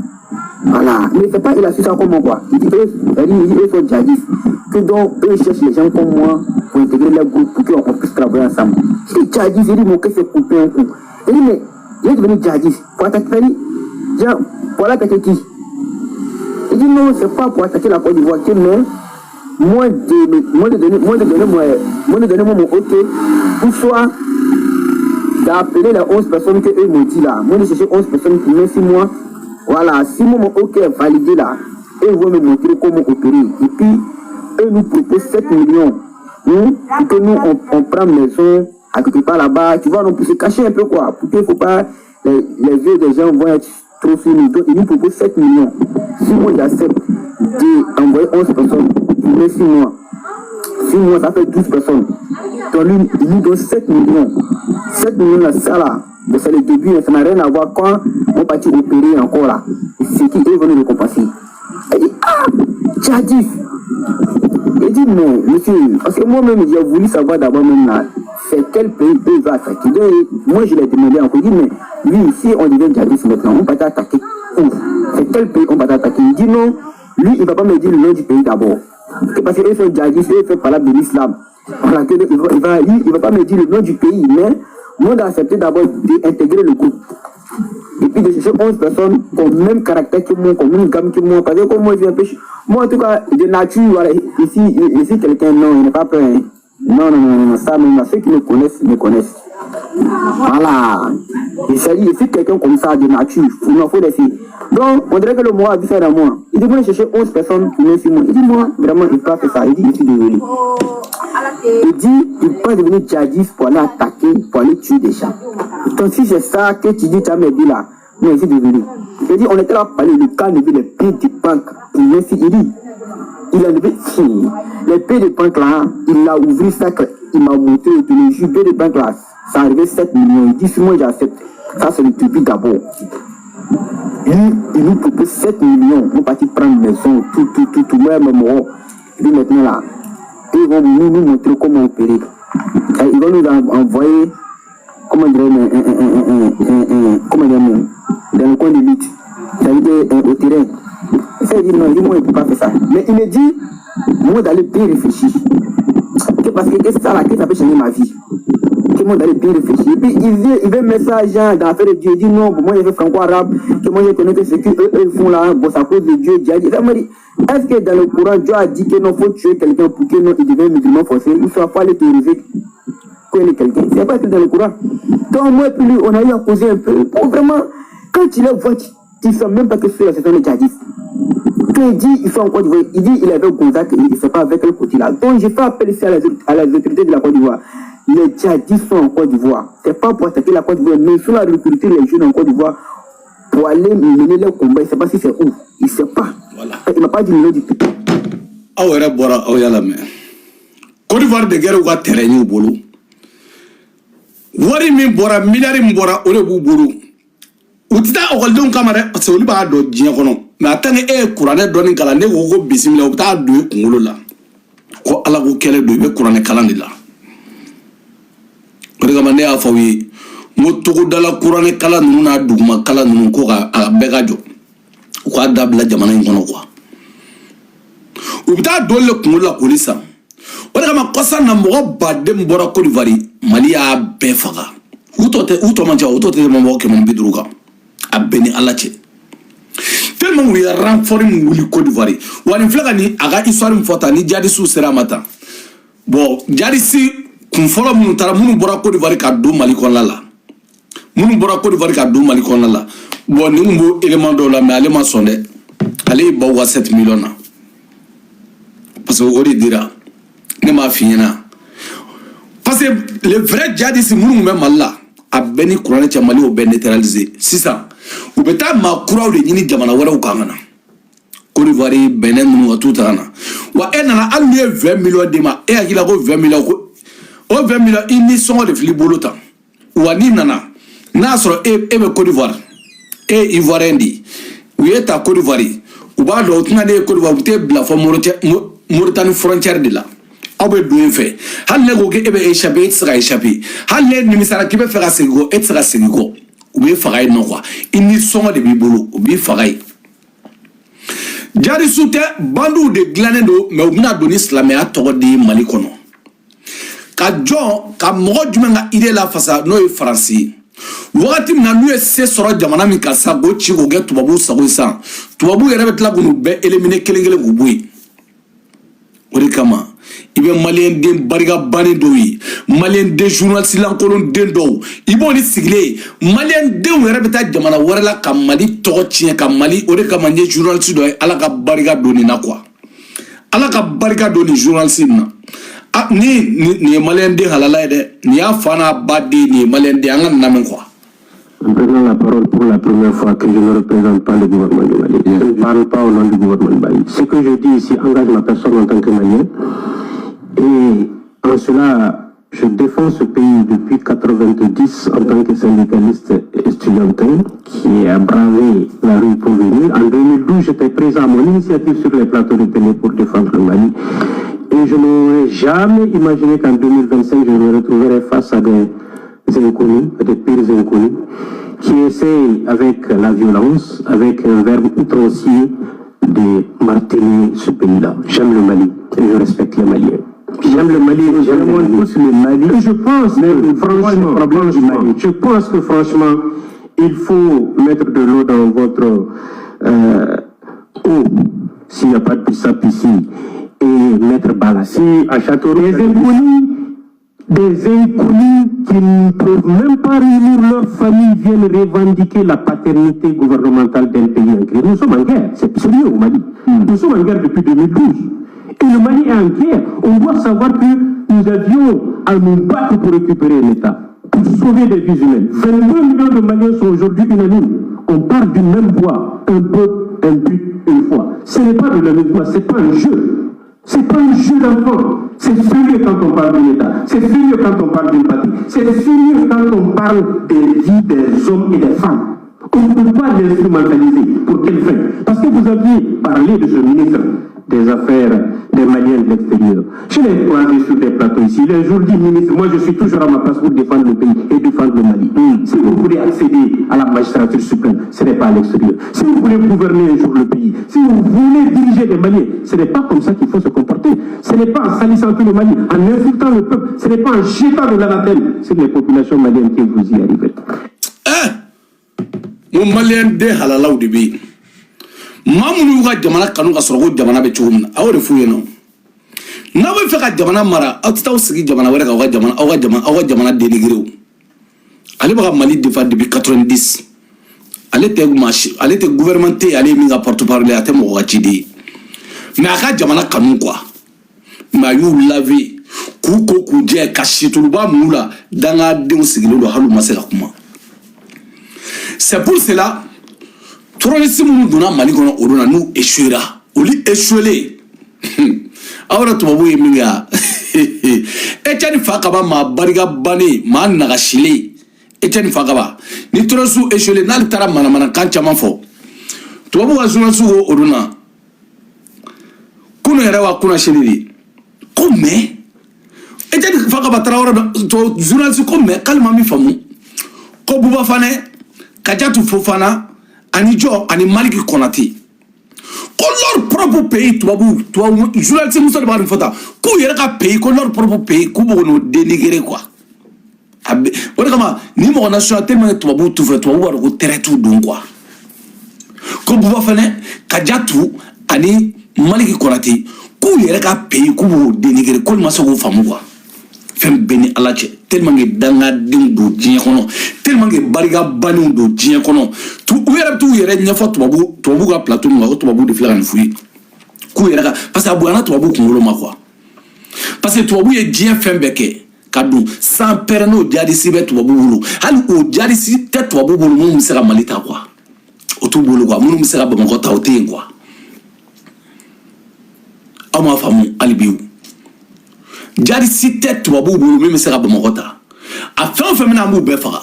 Voilà. Mais c'est pas, il a su ça comment quoi. Il dit, eux, il dit, eux sont djihadistes. Que donc, eux cherchent les gens comme moi pour intégrer leur groupe, pour qu'on puisse travailler ensemble. Je dis, djihadiste, il dit, mon cœur s'est coupé un coup. Il dit, mais, il est devenu djihadiste. Pour attaquer, genre, pour attaquer qui? Il dit, non, c'est pas pour attaquer la Côte d'Ivoire, mais moi de donner moi mon ok, pour soit d'appeler les 11 personnes que eux m'ont dit là. Moi de chercher 11 personnes pour mettre 6 mois. Voilà, si moi mon ok est validé là, eux vont me montrer comment opérer. Et puis, eux nous proposent 7 millions. Hein, pour que nous, on prend maison à quelque part là-bas. Tu vois, on peut se cacher un peu quoi. Pour qu'il ne faut pas, les yeux des gens vont être trop sur nous. Donc, ils nous proposent 7 millions. Si moi j'accepte d'envoyer 11 personnes pour mettre 6 mois, 6 mois, ça fait 12 personnes. Donc lui, il nous donne 7 millions. 7 millions là, ça là, bon, c'est le début, hein, ça n'a rien à voir quand on partit opérer encore là. C'est qui eux vont nous récompenser. Elle dit, ah, djihadiste. Il dit, mais monsieur, parce que moi-même, j'ai voulu savoir d'abord même là, c'est quel pays eux vont attaquer. Donc, moi, je l'ai demandé encore. Il dit, mais lui, si on devient djihadiste maintenant, on va attaquer où? C'est quel pays on va attaquer? Il dit non, lui, il ne va pas me dire le nom du pays d'abord. Parce qu'eux sont djihadistes, eux font parler de l'islam. Voilà, lui, il va pas me dire le nom du pays, mais moi, d'accepter d'abord d'intégrer le groupe. Et puis de chercher 11 personnes qui ont le même caractère que moi, qui ont la même gamme que moi. Parce que comme moi, je suis un peu. Moi, en tout cas, de nature, voilà, ici, ici quelqu'un, non, il n'est pas peur, hein. Non, non, non, non, ça, même, ceux qui me connaissent, me connaissent. Voilà. Il s'agit, si quelqu'un comme ça, de nature, il faut laisser. Donc, on dirait que le moi a vu ça dans moi. Il dit, moi, chercher 11 personnes pour me moi. Il dit, moi, vraiment, il peut pas faire ça. Il dit, je suis désolé. Il dit, il peut devenir djihadiste pour aller attaquer, pour aller tuer des gens. Donc, si c'est ça que tu dis, tu as dit là, non, je suis désolé. Il dit, on était là pour parler, le cas enlevé les billets de banque pour Messi. Il dit, il a enlevé les billets de banque là, il a ouvert ça, il m'a montré le jus, billet de banque là, ça arrivait 7 millions. Il dit, si moi j'accepte, ça c'est le début d'abord. Lui, il nous propose 7 millions. On partit prendre maison, tout, tout, tout, tout. Moi, même, et puis maintenant là, ils vont nous montrer comment opérer. Et ils vont nous envoyer, comment dire, comment dire, dans le coin de lutte. C'est-à-dire au terrain. Et ça, il dit non, il dit, moi, il ne peut pas faire ça. Mais il me dit, moi, d'aller bien réfléchir. Que parce que ça là, que ça peut changer ma vie. Que moi, d'aller bien réfléchir. Et puis, il veut mettre ça, genre, dans l'affaire de Dieu. Il dit non, bon, moi, je fais franco-arabe. Que moi, je connais que ce qu'eux, eux font là, bon, c'est à cause de Dieu. Dieu a dit, ça m'a dit, est-ce que dans le Coran, Dieu a dit que non, faut tuer quelqu'un pour que non, il devienne musulman forcé, ou soit faut aller théoriser connaître quelqu'un? C'est pas écrit dans le Coran. Donc, moi, puis lui, on a eu à causer un peu. Pour vraiment, quand tu les vois, tu ne sens même pas que ceux-là, ce sont les djihadistes. Quand il dit, ils sont en Côte d'Ivoire, il dit, il avait Gonzague, il ne sait pas avec quel côté là. Donc, j'ai fait appel ici à les autorités de la Côte d'Ivoire. Les djihadistes sont en Côte d'Ivoire. C'est pas pour attaquer la Côte d'Ivoire, mais ils sont là recruter les jeunes en Côte d'Ivoire pour aller mener leur combat. Il ne sait pas si c'est où. Il ne sait pas. Voilà. Il m'a pas dit le nom du pays. Aw yɛrɛ bɔra, aw y'a lamɛn. Côte d'Ivoire de guerre ka terrain y'u bolo, wari min bɔra, miliyari min bɔra, o de b'u bolo. U tɛ taa ekɔlidenw kama dɛ, parce que olu b'a dɔn diɲɛ kɔnɔ. Mais en tant que e ye kuranɛ dɔɔni kalan, ne ko ko bisimila, u bɛ taa don i kunkolo la ko Ala ko kɛlɛ don, i bɛ kuranɛ kalan de la. O de kama ne y'a fɔ aw ye n ko togodala kuranɛ kalan ninnu n'a duguma kalan ninnu, ko ka a bɛɛ ka jɔ, u k'a dabila jamana in kɔnɔ quoi. U bɛ taa don le kunkolo la k'olu san. O de kama kɔsa na, mɔgɔ baden min bɔra Côte d'Ivoire, Mali y'a bɛɛ faga. U tɔ tɛ, u tɔ man ca, u tɔ tɛ tɛmɛ mɔgɔ 150 kan. A bɛɛ ni Ala cɛ, tellement u ye renfort min wuli Côte d'Ivoire. Wa nin filɛ ka nin a ka histoire min fɔ tan, ni djihadistew sera a ma tan, bon, djihadiste Kun fɔlɔ minnu taara, minnu bɔra Côte d'Ivoire ka don Mali kɔnɔna la, minnu bɔra Côte d'Ivoire ka don Mali kɔnɔna la, bon, nin kun b'o élément dɔw la, mais ale ma sɔn dɛ. Ale ye baw ka 7 millions na, parce que o de dira ne m'a f'i ɲɛna, parce que les vrais djihadistes minnu tun bɛ Mali la, a bɛɛ ni kuranɛ cɛ, Mali y'o bɛɛ neutraliser. Sisan u bɛ taa maa kuraw de ɲini jamana wɛrɛw kan ka na, Côte d'Ivoire, Benin ninnu, ka t'u ta ka na. Wa e nana, hali n'i ye 20 millions d'i ma, e hakili la ko 20 millions, ko o 20 millions, i ni sɔngɔ de fili bolo tan. Wa n'i nana, n'a y'a sɔrɔ e bɛ Côte d'Ivoire, e ye Ivoirien de ye, u ye ta Côte d'Ivoire, u b'a dɔn u tɛna ne ye Côte d'Ivoire, u t'e bila fɔ Mauritanie frontière de la. Aw bɛ don yen fɛ, hali ne ko k'e bɛ échapper, e tɛ se ka échapper. Hali ne nimisara k'i bɛ fɛ ka segin kɔ, e tɛ se ka segin kɔ. U b'e faga yen nɔ quoi. I ni sɔngɔ de b'i bolo, u b'i faga yen. Jarisu tɛ, bandiw de dilannen don, mais u bɛna don ni silamɛya tɔgɔ de ye Mali kɔnɔ, ka jɔn ka mɔgɔ jumɛn ka idée lafasa, n'o ye Faransi ye. Wagati min na n'u ye se sɔrɔ jamana min kan sisan, k'o ci k'o kɛ tubabuw sago ye sisan, tubabuw yɛrɛ bɛ tila k'u bɛɛ éliminer kelen kelen k'u bɔ yen. O de kama i bɛ maliyɛn den barika bannen dɔw ye, maliyɛn den journaliste lankolon den dɔw, i b'o ni sigilen ye. Maliyɛn denw yɛrɛ bɛ taa jamana wɛrɛ la ka Mali tɔgɔ tiɲɛ, ka Mali. O de kama n ye journaliste dɔ ye, Ala ka barika don nin na quoi, Ala ka barika don nin journaliste nin na. Ah, ni nin ye maliyɛn den halala ye dɛ, nin y'a fa n'a ba den, nin ye maliyɛn den. An ka nin lamɛn quoi. En prenant la parole pour la première fois que je ne représente pas le gouvernement du Mali. Je ne parle pas au nom du gouvernement du Mali. Ce que je dis ici engage ma personne en tant que Malien. Et en cela, je défends ce pays depuis 90 en tant que syndicaliste estudiantin qui a bravé la rue pour venir. En 2012, j'étais présent à mon initiative sur les plateaux de télé pour défendre le Mali. Et je n'aurais jamais imaginé qu'en 2025, je me retrouverais face à des inconnus, à des pires inconnus, qui essayent avec la violence, avec un verbe outrancier, de marteler ce pays-là. J'aime le Mali et je respecte les Maliens. J'aime le Mali et j'aime tous le Mali. Et je pense que, franchement, franchement, je pense que franchement, il faut mettre de l'eau dans votre eau, s'il n'y a pas de bissap ici, et mettre bas là. Si à Châteauroux, des inconnus qui ne peuvent même pas réunir leur famille viennent revendiquer la paternité gouvernementale d'un pays en crise. Nous sommes en guerre, c'est sérieux au Mali. Nous sommes en guerre depuis 2012. Et le Mali est en guerre. On doit savoir que nous avions à nous battre pour récupérer l'État, pour sauver des vies humaines. 22 millions de Maliens sont aujourd'hui unanimes. On parle d'une même voix, un peuple, un but, une foi. Ce n'est pas de l'amusement, ce n'est pas un jeu. C'est pas un jeu d'enfant. C'est sérieux quand on parle d'un État. C'est sérieux quand on parle d'une patrie. C'est sérieux quand on parle des vies des hommes et des femmes. On ne peut pas l'instrumentaliser. Pour quelle fin? Parce que vous aviez parlé de ce ministre des Affaires des Maliens de l'extérieur. Je l'ai croisé sur des plateaux ici. Il est aujourd'hui ministre. Moi, je suis toujours à ma place pour défendre le pays et défendre le Mali. Si vous voulez accéder à la magistrature suprême, ce n'est pas à l'extérieur. Si vous voulez gouverner un jour le pays, si vous voulez diriger les Maliens, ce n'est pas comme ça qu'il faut se comporter. Ce n'est pas en salissant tout le Mali, en insultant le peuple, ce n'est pas en jetant de l'anathème sur les populations maliennes que vous y arriverez. Eh, n ko maliyɛn den halalaw de bɛ yen, maa minnu y'u ka jamana kanu ka sɔrɔ ko jamana bɛ cogo min na, a y'o de f'u ɲɛna. N'aw bɛ fɛ ka jamana mara, aw tɛ taa aw sigi jamana wɛrɛ kan, aw ka jamana, aw ka jamana, aw ka jamana dénigrer. O ale bɛ ka Mali défendre depuis 90. Ale tɛ maa si, ale tɛ gouvernement tɛ yen, ale ye min ka porte parole ye, a tɛ mɔgɔ ka ciden ye, mais a ka jamana kanu quoi. Mais a y'u laver, k'u ko k'u jɛ, ka situluba mun la, dangadenw sigilen don, hali u ma se ka kuma. C'est pour cela, terroriste minnu donna Mali kɔnɔ olu na, n'u échouera, olu échouelen, aw yɛrɛ tubabu ye min kɛ yan, Etienne Fakaba, maa barika bannen, maa nagasilen, Etienne Fakaba ni terroriste échouelen, n'ale taara manamanakan caman fɔ, tubabu ka journaliste ko olu na kunu yɛrɛ wa kunna sini de ko, mais Etienne Fakaba taara yɔrɔ dɔ, journaliste ko mais k'ale ma min faamu, ko Buba Fanɛ, Kadiatou Fofana ani jɔ ani Maliki Konate, ko leur propre pays, tubabu journaliste muso de b'a nin fɔ tan, k'u yɛrɛ ka pays, ko leur propre pays, k'u b'o n'o dénigrer quoi. A bɛ o de kama ni mɔgɔ national tellement que tubabuw t'u fɛ, tubabuw b'a dɔn ko tɛrɛ t'u don quoi. Ko Buba Fanɛ, Kadiatou ani Maliki Konate, k'u yɛrɛ ka pays, k'u b'o dénigrer, k'olu ma se k'o faamu quoi. fɛn bɛɛ ni Ala cɛ, tellement que dangadenw don diɲɛ kɔnɔ, tellement que barikabanenw don diɲɛ kɔnɔ. U yɛrɛ bɛ t'u yɛrɛ ɲɛfɔ tubabu ka plateau min kan, ko tubabu de filɛ ka nin f'u ye k'u yɛrɛ ka, parce que a bonyana tubabu kunkolo ma quoi. Parce que tubabu ye diɲɛ fɛn bɛɛ kɛ ka don sans pɛrɛn, n'o jadisi bɛ tubabu bolo, hali o jadisi tɛ tubabu bolo minnu bɛ se ka Mali ta quoi, o t'u bolo quoi. Minnu bɛ se ka Bamakɔ ta, o tɛ yen quoi. Aw m'a faamu hali bi. O jadisi tɛ tubabuw bolo min bɛ se ka Bamakɔ ta. A fɛn o fɛn bɛna, an b'u bɛɛ faga.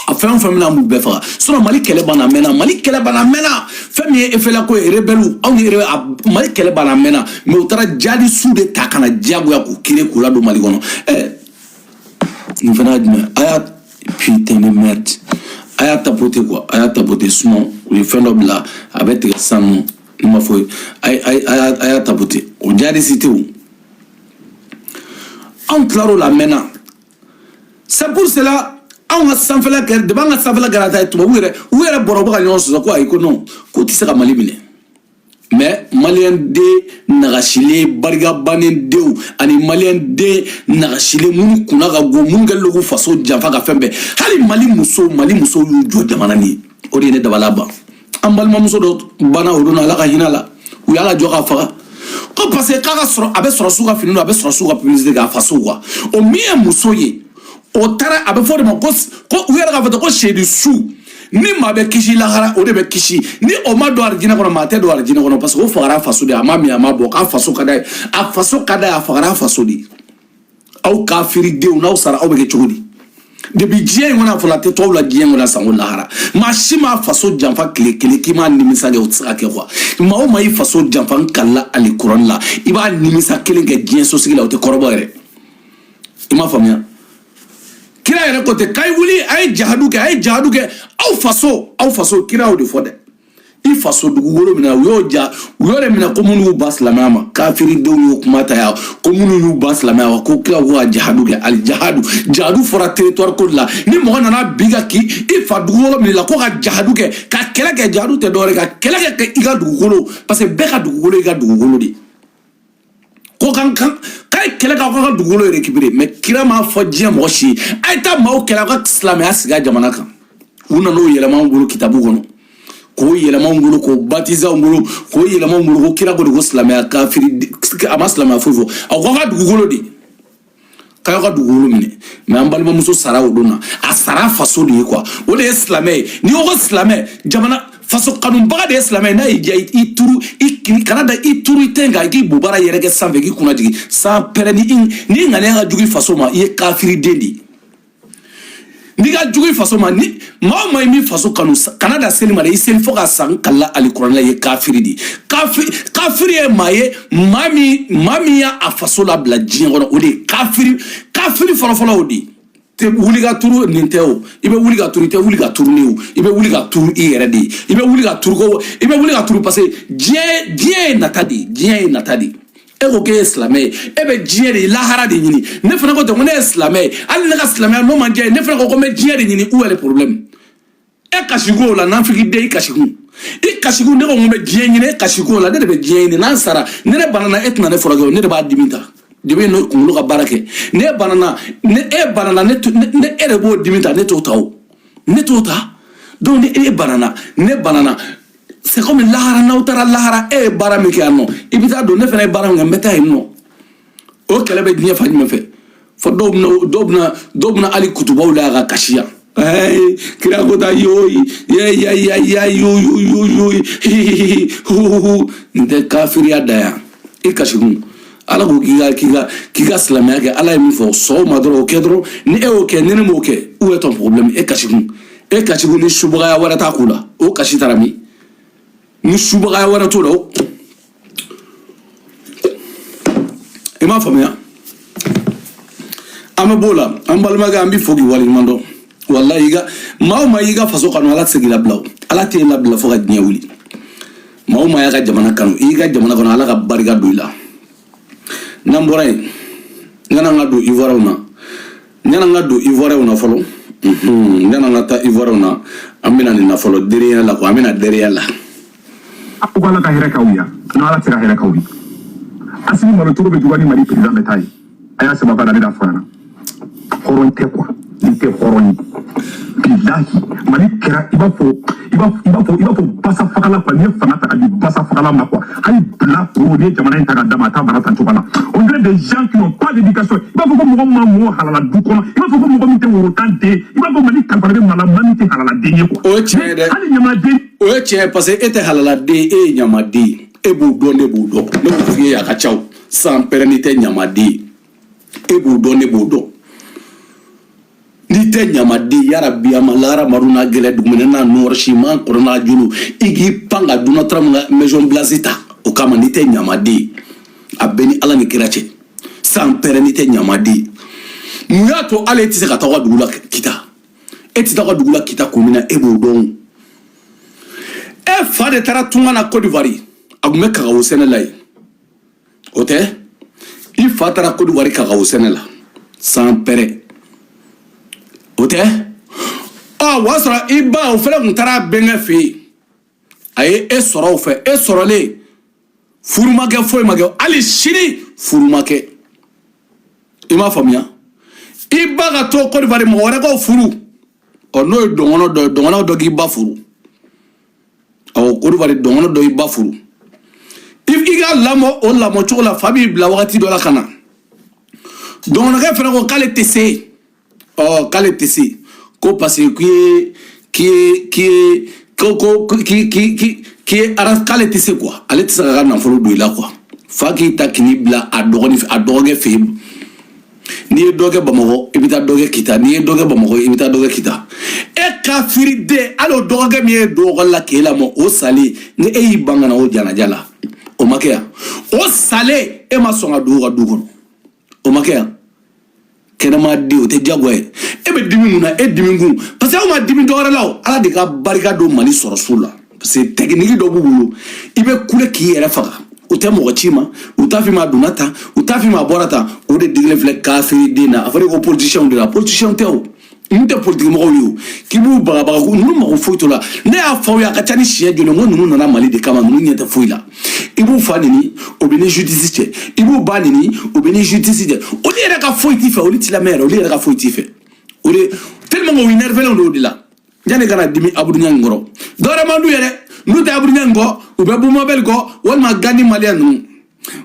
A fɛn o fɛn bɛna, an b'u bɛɛ faga. Sinon Mali kɛlɛ banna a mɛnna, Mali kɛlɛ banna a mɛnna. Fɛn min ye efela ko ye, rebelle, anw ni Mali kɛlɛ banna a mɛnna. Mais u taara jadisiw de ta ka na diyagoya k'u kiri k'u ladon Mali kɔnɔ. Ɛ, nin fana ye jumɛn? A y'a, putain de merde, a y'a tapoter quoi, a y'a tapoter. Sinon u ye fɛn dɔ bila, a bɛ tigɛ sisan nɔ, ne ma fɔ ye. A y'a tapoter. O jadisi tɛ o. Anw tilar'o la a mɛnna. C'est pour cela anw ka sanfɛla kɛra, depuis an ka sanfɛla kɛra ta ye, tubabu yɛrɛ, u yɛrɛ bɔra, u bɛ ka ɲɔgɔn sɔsɔ ko ayi, ko non, k'u tɛ se ka Mali minɛ. Mais maliyɛn den nagasilen, barikabannen denw ani maliyɛn den nagasilen minnu kunna ka go, minnu kɛlen don k'u faso janfa ka fɛn bɛɛ, hali Mali musow, Mali musow y'u jɔ jamana nin ye. O de ye ne dabala ban. An balimamuso dɔ banna o don na, Ala ka hinɛ la, u y'a lajɔ k'a faga ko parce que k'a ka sɔrɔ, a bɛ sɔrɔ su ka fini don, a bɛ sɔrɔ su ka publicité k'a faso quoi. O min ye muso ye, o taara, a bɛ fɔ o de ma ko u yɛrɛ k'a fɔ ten ko sedi su ni maa bɛ kisi lahara, o de bɛ kisi. Ni o ma don arijinɛ kɔnɔ, maa tɛ don arijinɛ kɔnɔ, parce que o fagara faso de, a ma min, a ma bɔ k'a faso ka d'a ye, a faso ka d'a ye, a fagara faso de. Aw kafiridenw, n'aw sara, aw bɛ kɛ cogo di? Depuis diɲɛ in kɔnɔ, a fɔla a tɛ tɔw la diɲɛ kɔnɔ sanko lahara. Maa si m'a faso janfa tile kelen k'i m'a nimisa kɛ, o tɛ se ka kɛ quoi. Maa o maa y'i faso janfa, n kalila alikuranɛ la, i b'a nimisa kelen kɛ diɲɛ sosigi la, o tɛ kɔrɔbɔ yɛrɛ. I m'a faamuya? Kira yɛrɛ ko ten k'a ye wuli, a ye jahadu kɛ, a ye jahadu kɛ aw faso, aw faso. Kira y'o de fɔ dɛ. I faso dugukolo minɛ, u y'o ja, u y'o de minɛ ko minnu y'u ba silamɛya ma. Kafiridenw y'o kuma ta yan ko minnu y'u ba silamɛya ma, ko kira ko ka jahadu kɛ. Ali jahadu, jahadu fɔra territoire ko de la. Ni mɔgɔ nana bi ka k'i i fa dugukolo minɛ la ko ka jahadu kɛ, ka kɛlɛ kɛ, jahadu tɛ dɔwɛrɛ, ka kɛlɛ kɛ i ka dugukolo, parce que bɛɛ ka dugukolo i ka dugukolo de ko kan kan k'a ye kɛlɛ k'aw ka dugukolo récupérer. Mais kira m'a fɔ diɲɛ mɔgɔ si ye a ye taa maaw kɛlɛ aw ka silamɛya sigi a jamana kan. U nana o yɛlɛma anw bolo kitabu kɔnɔ, k'o yɛlɛma anw bolo, k'o baptiser anw bolo, k'o yɛlɛma anw bolo ko kira ko de ko silamɛya. Kafiri, a ma silamɛya foyi fɔ. A ko aw ka dugukolo de, k'aw ka dugukolo minɛ. Mais an balimamuso sara o don na, a sara faso de ye quoi. O de ye silamɛ ye. N'i ko ko silamɛ, jamana faso kanubaga de ye silamɛ ye. N'a y'i diya, i turu i kana da, i turu i tɛn kan, i k'i bobara yɛrɛ kɛ sanfɛ, k'i kunna jigin san pɛrɛ. Ni ŋaniya ka jugu i faso ma, i ye kafiriden de ye. N'i ka jugu i faso ma, ni maa o maa ye min faso kanu, kana da seli ma dɛ, i seli fo ka san kalila alikuranɛ la, i ye kafiri de ye. Kafiri ye maa ye, maa min y'a faso labila diɲɛ kɔnɔ, o de ye kafiri. Kafiri fɔlɔfɔlɔ, o de ye tɛ wuli ka turu nin tɛ o. I bɛ wuli ka turu, i tɛ wuli ka turu ne o. I bɛ wuli ka turu i yɛrɛ de ye. I bɛ wuli ka turu ko i bɛ wuli ka turu, parce que diɲɛ ye nata de ye, diɲɛ ye nata de ye. E ko k'e ye silamɛ ye, e bɛ diɲɛ de, lahara de ɲini. Ne fana ko ten ko ne ye silamɛ ye, hali ne ka silamɛya n'o man diya ye, ne fana ko ko n bɛ diɲɛ de ɲini. Où est le problème? E kasiko o la, nafigi den, i kasikun, i kasikun. Ne ko n bɛ diɲɛ ɲini, e kasiko o la, ne de bɛ diɲɛ ɲini. N'an sara, ni ne banana, e tɛna ne furakɛ o, ne de b'a dimi ta. Depuis ne kunkolo ka baara kɛ, ne banana, ne e banana, ne ne e de b'o dimi ta, ne t'o ta o, ne t'o ta. Donc ni e banana, ne banana, c'est comme lahara. N'aw taara lahara, e ye baara min kɛ yan nɔ, i bɛ taa don, ne fana ye baara min kɛ, n bɛ taa yen nɔ. O kɛlɛ bɛ diɲɛ fan jumɛn fɛ? Fɔ dɔw bɛna hali kutubaw la ka kasi yan. Hey, kira ko ta yoyi ye ya ya ya yo yo yo yo hi hu hu. Nin tɛ kafiriya da yan. I kasikun, Ala ko k'i ka silamɛya kɛ. Ala ye min fɔ sɔn o ma dɔrɔn, o kɛ dɔrɔn. Ni e y'o kɛ, ni ne m'o kɛ, où est ton problème? E kasikun, e kasikun, ni subagaya wɛrɛ t'a ko la, o kasi taara min? Ni subagaya wɛrɛ t'o la, o i m'a faamuya. An bɛ b'o la. An balimakɛ, an b'i fo k'i waleɲuman dɔn. Walayi, i ka maa o maa y'i ka faso kanu, Ala tɛ se k'i labila o. Ala t'e labila fo ka diɲɛ wuli. Maa o maa y'a ka jamana kanu, i y'i ka jamana kanu, Ala ka barika don i la. N'an bɔra yen, yan'an ka don Ivoiriyɛnw na, yan'an ka don Ivoiriyɛnw na fɔlɔ, yan'an ka taa Ivoiriyɛnw na, an bɛna nin na fɔlɔ, derrière la quoi, an bɛna derrière la. Aw ko Ala ka hɛrɛ k'aw ye, n'Ala tɛ se ka hɛrɛ k'aw ye. Asimi malo cogo bɛ juguya ni Mali président bɛ taa ye. A y'a sɛbɛn a la, ne b'a fɔ ɲɛna. Hɔrɔn tɛ quoi, n'i tɛ hɔrɔn ye, bilahi, Mali kɛra i b'a fɔ i b'a i b'a fɔ i b'a fɔ basa fagala quoi. N'i ye fanga ta ka di basa fagala ma quoi, hali bila koro, n'i ye jamana in ta ka d'a ma, a t'a mara tan cogo la. On dirait des gens qui n'ont pas d'éducation. I b'a fɔ ko mɔgɔ min ma mɔ halala du kɔnɔ, i b'a fɔ ko mɔgɔ min tɛ worotan den, i b'a fɔ Mali kalifa bɛ maa la, maa min tɛ halaladen ye quoi. O ye tiɲɛ ye dɛ. Hali ɲamaden. O ye tiɲɛ ye, parce que e tɛ halaladen, e ye ɲamaden ye. E b'o dɔn, ne b'o dɔn. Ne b'o f'i ye, a ka ca o san pɛrɛn. Tɛ ɲamaden ye, e b'o dɔn, ne b'o dɔn. N'i tɛ ɲamaden, yarabi, a ma lahara madu n'a gɛlɛ dugumɛnɛ n'a nɔrɔsi man kɔrɔ n'a jolo, i k'i pan ka Donald Trump ka Maison Blanche ta o kama. N'i tɛ ɲamaden, a bɛɛ ni Ala ni kira cɛ, san pɛrɛn, n'i tɛ ɲamaden, mun y'a to hali e tɛ se ka taa aw ka dugu la Kita? E tɛ taa aw ka dugu la Kita kun min na, e b'o dɔn. E fa de taara tunga na Côte d'Ivoire, a tun bɛ kakawo sɛnɛ la yen, o tɛ? I fa taara Côte d'Ivoire kakawo sɛnɛ la san pɛrɛ, o tɛ? Ɔ, o y'a sɔrɔ i ba, o fɛnɛ tun taara a bɛnkɛ fɛ yen. A ye e sɔrɔ o fɛ. E sɔrɔlen, furu ma kɛ, foyi ma kɛ, hali sini furu ma kɛ. I m'a faamuya? I ba ka to Côte d'Ivoire, mɔgɔ wɛrɛ k'o furu. Ɔ, n'o ye dɔngɔnɔ dɔ ye, dɔngɔnɔ dɔ k'i ba furu. Awɔ, Côte d'Ivoire dɔngɔnɔ dɔ y'i ba furu. I ka lamɔ o lamɔ cogo la, fa b'i bila wagati dɔ la ka na. Dɔngɔnɔkɛ fɛnɛ ko k'ale tɛ se. Ɔ, k'ale tɛ se ko parce que k'i ye ko k'i k'i k'i k'i ye ara, k'ale tɛ se quoi, ale tɛ se k'a ka nafolo don i la quoi. Fa k'i ta k'i bila a dɔgɔnin, a dɔgɔkɛ fɛ yen. N'i ye dɔ kɛ Bamakɔ, i bɛ taa dɔ kɛ Kita. N'i ye dɔ kɛ Bamakɔ, i bɛ taa dɔ kɛ Kita. E kafiri den, hali o dɔgɔkɛ min ye don ekɔli la k'e lamɔ, o salen ni e y'i ban ka na o janaja la, o ma kɛ yan? O salen, e ma sɔn ka don o ka du kɔnɔ, o ma kɛ yan? Kɛnɛma den, o tɛ diyagoya ye. E bɛ dimi mun na? E dimi kun, parce que aw ma dimi dɔwɛrɛ la o, Ala de ka barika don Mali sɔrɔsiw la, parce que technique dɔ b'u bolo. I bɛ kule k'i yɛrɛ faga, u tɛ mɔgɔ ci ma, u t'a f'i ma a donna tan, u t'a f'i ma a bɔra tan. O de digilen filɛ kafiri den na. A fɔra ko politicien de la, politicien tɛ o, ninnu tɛ politique mɔgɔw ye o, k'i b'u bagabaga ko ninnu mago foyi t'o la. Ne y'a fɔ aw ye, a ka ca ni siɲɛ joli, n ko ninnu nana Mali de kama, ninnu ɲɛ tɛ foyi la. I b'u fa neni, o bɛ ni justice cɛ. I b'u ba neni, o bɛ ni justice cɛ. Olu yɛrɛ ka foyi t'i fɛ, olu t'i lamɛn yɛrɛ, olu yɛrɛ ka foyi t'i fɛ. O de tellement que u énervé don o de la. Yanni ka na dimi Abudu Ɲangi kɔrɔ, dɔwɛrɛ man d'u ye dɛ, n'u tɛ Abudu Ɲangi kɔ, u bɛ Bumabɛli kɔ, walima Gandi Maliyɛn ninnu.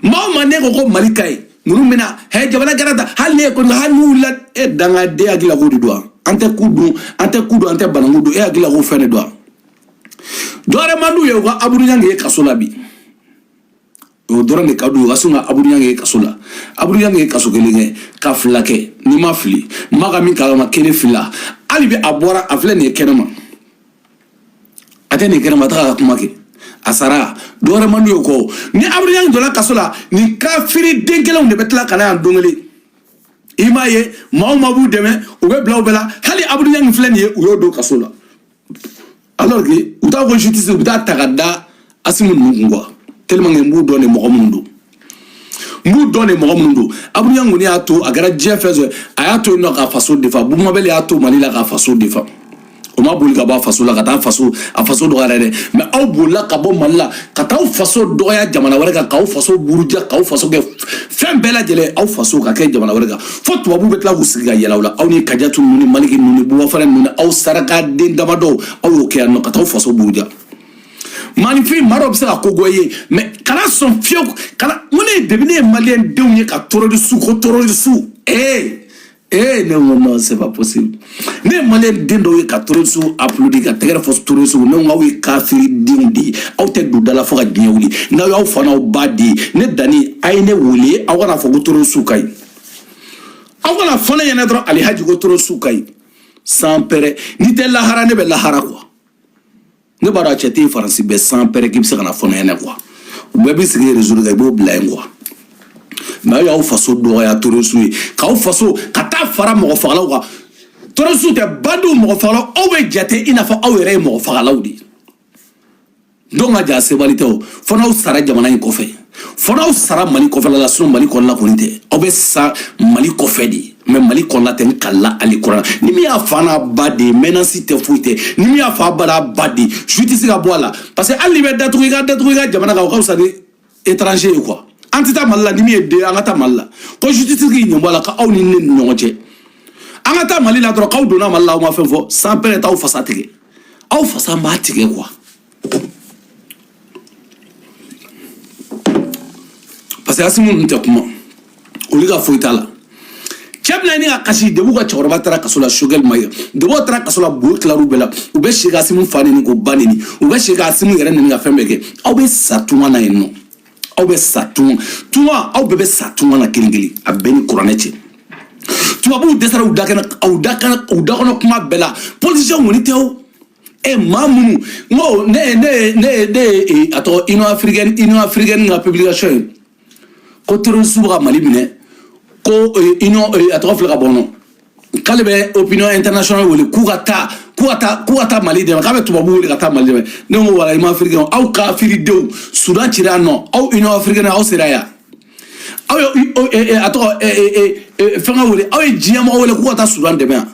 Maa o maa ne ko ko Mali ka ɲi, ninnu bɛna hɛ jamana kɛra tan. Hali ne ye ko hali n'u wulila, e dangaden hakili la k'o de don wa? An tɛ ku dun, an tɛ ku dun, an tɛ bananku dun. E hakili la ko fɛn de don wa? Dɔwɛrɛ man d'u ye, u ka Abudu Ɲangi ye kaso la bi, o dɔrɔn de ka d'u ye. U ka sin ka Abudu Ɲangi ye kaso la. Abudu Ɲangi ye kaso kelen kɛ ka fila kɛ, n'i ma fili, n b'a ka min kalama, kelen fila. Hali bi a bɔra, a filɛ nin ye kɛnɛma, a tɛ nin kɛnɛma, a taga ka kuma kɛ, a sara. Dɔwɛrɛ man d'u ye o kɔ. Ni Abudu Ɲangi donna kaso la, nin kafiri den kelenw de bɛ tila ka na yan don kelen. I m'a ye, maa o maa b'u dɛmɛ, u bɛ bila u bɛɛ la. Hali Abudu Ɲangi filɛ nin ye, u y'o don kaso la, alors que u t'a fɔ justice, u bɛ taa ta ka da Asimu ninnu kun quoi. Tellement que n b'u dɔn de, mɔgɔ minnu don, n b'u dɔn de, mɔgɔ minnu don. Abudu Ɲangi kɔni y'a to, a kɛra diɲɛ fɛn fɛn, a y'a to yen nɔ k'a faso defa. Bumabɛli y'a to Mali la k'a faso defa, o ma boli ka bɔ a faso la ka taa faso a faso dɔgɔyara dɛ. Mais aw bolila ka bɔ Mali la ka taa aw faso dɔgɔya jamana wɛrɛ kan, k'aw faso buruja, k'aw faso kɛ fɛn bɛɛ lajɛlen, aw faso ka kɛ jamana wɛrɛ kan, fo tubabuw bɛ tila k'u sigi ka yɛlɛ aw la. Aw ni Kajatu ninnu ni Maliki ninnu ni Bubafara ninnu ni aw saraka den damadɔw, aw y'o kɛ yan nɔ ka taa aw faso buruja. Maninfin, maa dɔw bɛ se ka ko goya i ye, mais kana sɔn fiyewu, kana. N ko ne ye, depuis ne ye maliyɛn denw ye ka terroriste ko terroriste, ee ee, ne ko non, c'est pas possible. Ne ye maliyɛn den dɔw ye ka terroriste applaudi, ka tɛgɛrɛ fɔ terroriste. Ne ko aw ye kafiri denw de ye, aw tɛ don da la fo ka diɲɛ wuli. N'aw y'aw fa n'aw ba de ye, ne danni a ye ne wele, aw kana fɔ ko terroriste ka ɲi. Aw kana fɔ ne ɲɛna dɔrɔn, Alihaji ko terroriste ka ɲi san pɛrɛ. N'i tɛ lahara, ne bɛ lahara quoi. Ne b'a dɔn a cɛ tɛ yen Faransi bɛɛ san pɛrɛ k'i bɛ se ka na fɔ ne ɲɛna quoi. U bɛɛ b'i sigi réseau kan, i b'o bila yen quoi. Mais aw y'aw faso dɔgɔya terroriste ye, k'aw faso ka taa fara mɔgɔ fagalaw kan. Terroriste tɛ bandiw, mɔgɔ fagalaw. Aw bɛ jate i n'a fɔ aw yɛrɛ ye mɔgɔ fagalaw de ye. Don ka ja sebali tɛ o, fo n'aw sara jamana in kɔfɛ, fo n'aw sara Mali kɔfɛla la. Sinon Mali kɔnɔna kɔni tɛ, aw bɛ sa Mali kɔfɛ de, mais Mali kɔnɔna tɛ. N kalila ali kuran ni min y'a fa n'a ba de ye, menace tɛ, foyi tɛ. Ni min y'a fa ba n'a ba de ye, su tɛ se ka bɔ a la, parce que hali n'i bɛ datugu, i ka datugu i ka jamana kan, o ka fisa ni étranger ye quoi. An tɛ taa Mali la, ni min ye den, an ka taa Mali la ko justice k'i ɲɛ bɔ a la, ka aw ni ne ni ɲɔgɔn cɛ. An ka taa Mali la dɔrɔn, k'aw donna Mali la, aw ma fɛn fɔ, sans pɛrɛ t'aw fasa tigɛ, aw fasa b'a tigɛ quoi. Parce que Asimu ninnu tɛ kuma, olu ka foyi t'a la. Cɛ bɛna ɲini ka kasi debu ka cɛkɔrɔba taara kaso la, Choguel Mayiga debu taara kaso la, bo tilar'u bɛɛ la. U bɛ si ka Asimu fa neni k'o ba neni, u bɛ si ka Asimu yɛrɛ neni ka fɛn bɛɛ kɛ. Aw bɛ sa tunga na yen nɔ, aw bɛ sa tunga tunga, aw bɛɛ bɛ sa tunga na kelen kelen, a bɛɛ ni kuranɛ cɛ. Tubabuw dɛsɛra u da kɛnɛ, u da kɛnɛ, u da kɔnɔ kuma bɛɛ la. Politiciens kɔni tɛ o. E maa minnu n ko ne ye a tɔgɔ Union africaine ka publication ye ko terroriste bɛ ka Mali minɛ, ko Union, a tɔgɔ filɛ ka bɔ nɔ, k'ale bɛ opinion internationale wele k'u ka taa Mali dɛmɛ, k'a bɛ tubabu wele ka taa Mali dɛmɛ. Ne ko wala Union africaine, aw kafiridenw, Sudan cira yan nɔ, aw Union africaine, aw sera yan, aw ye a tɔgɔ fɛngɛ wele, aw ye diɲɛmɔgɔ wele k'u ka taa Sudan dɛmɛ yan.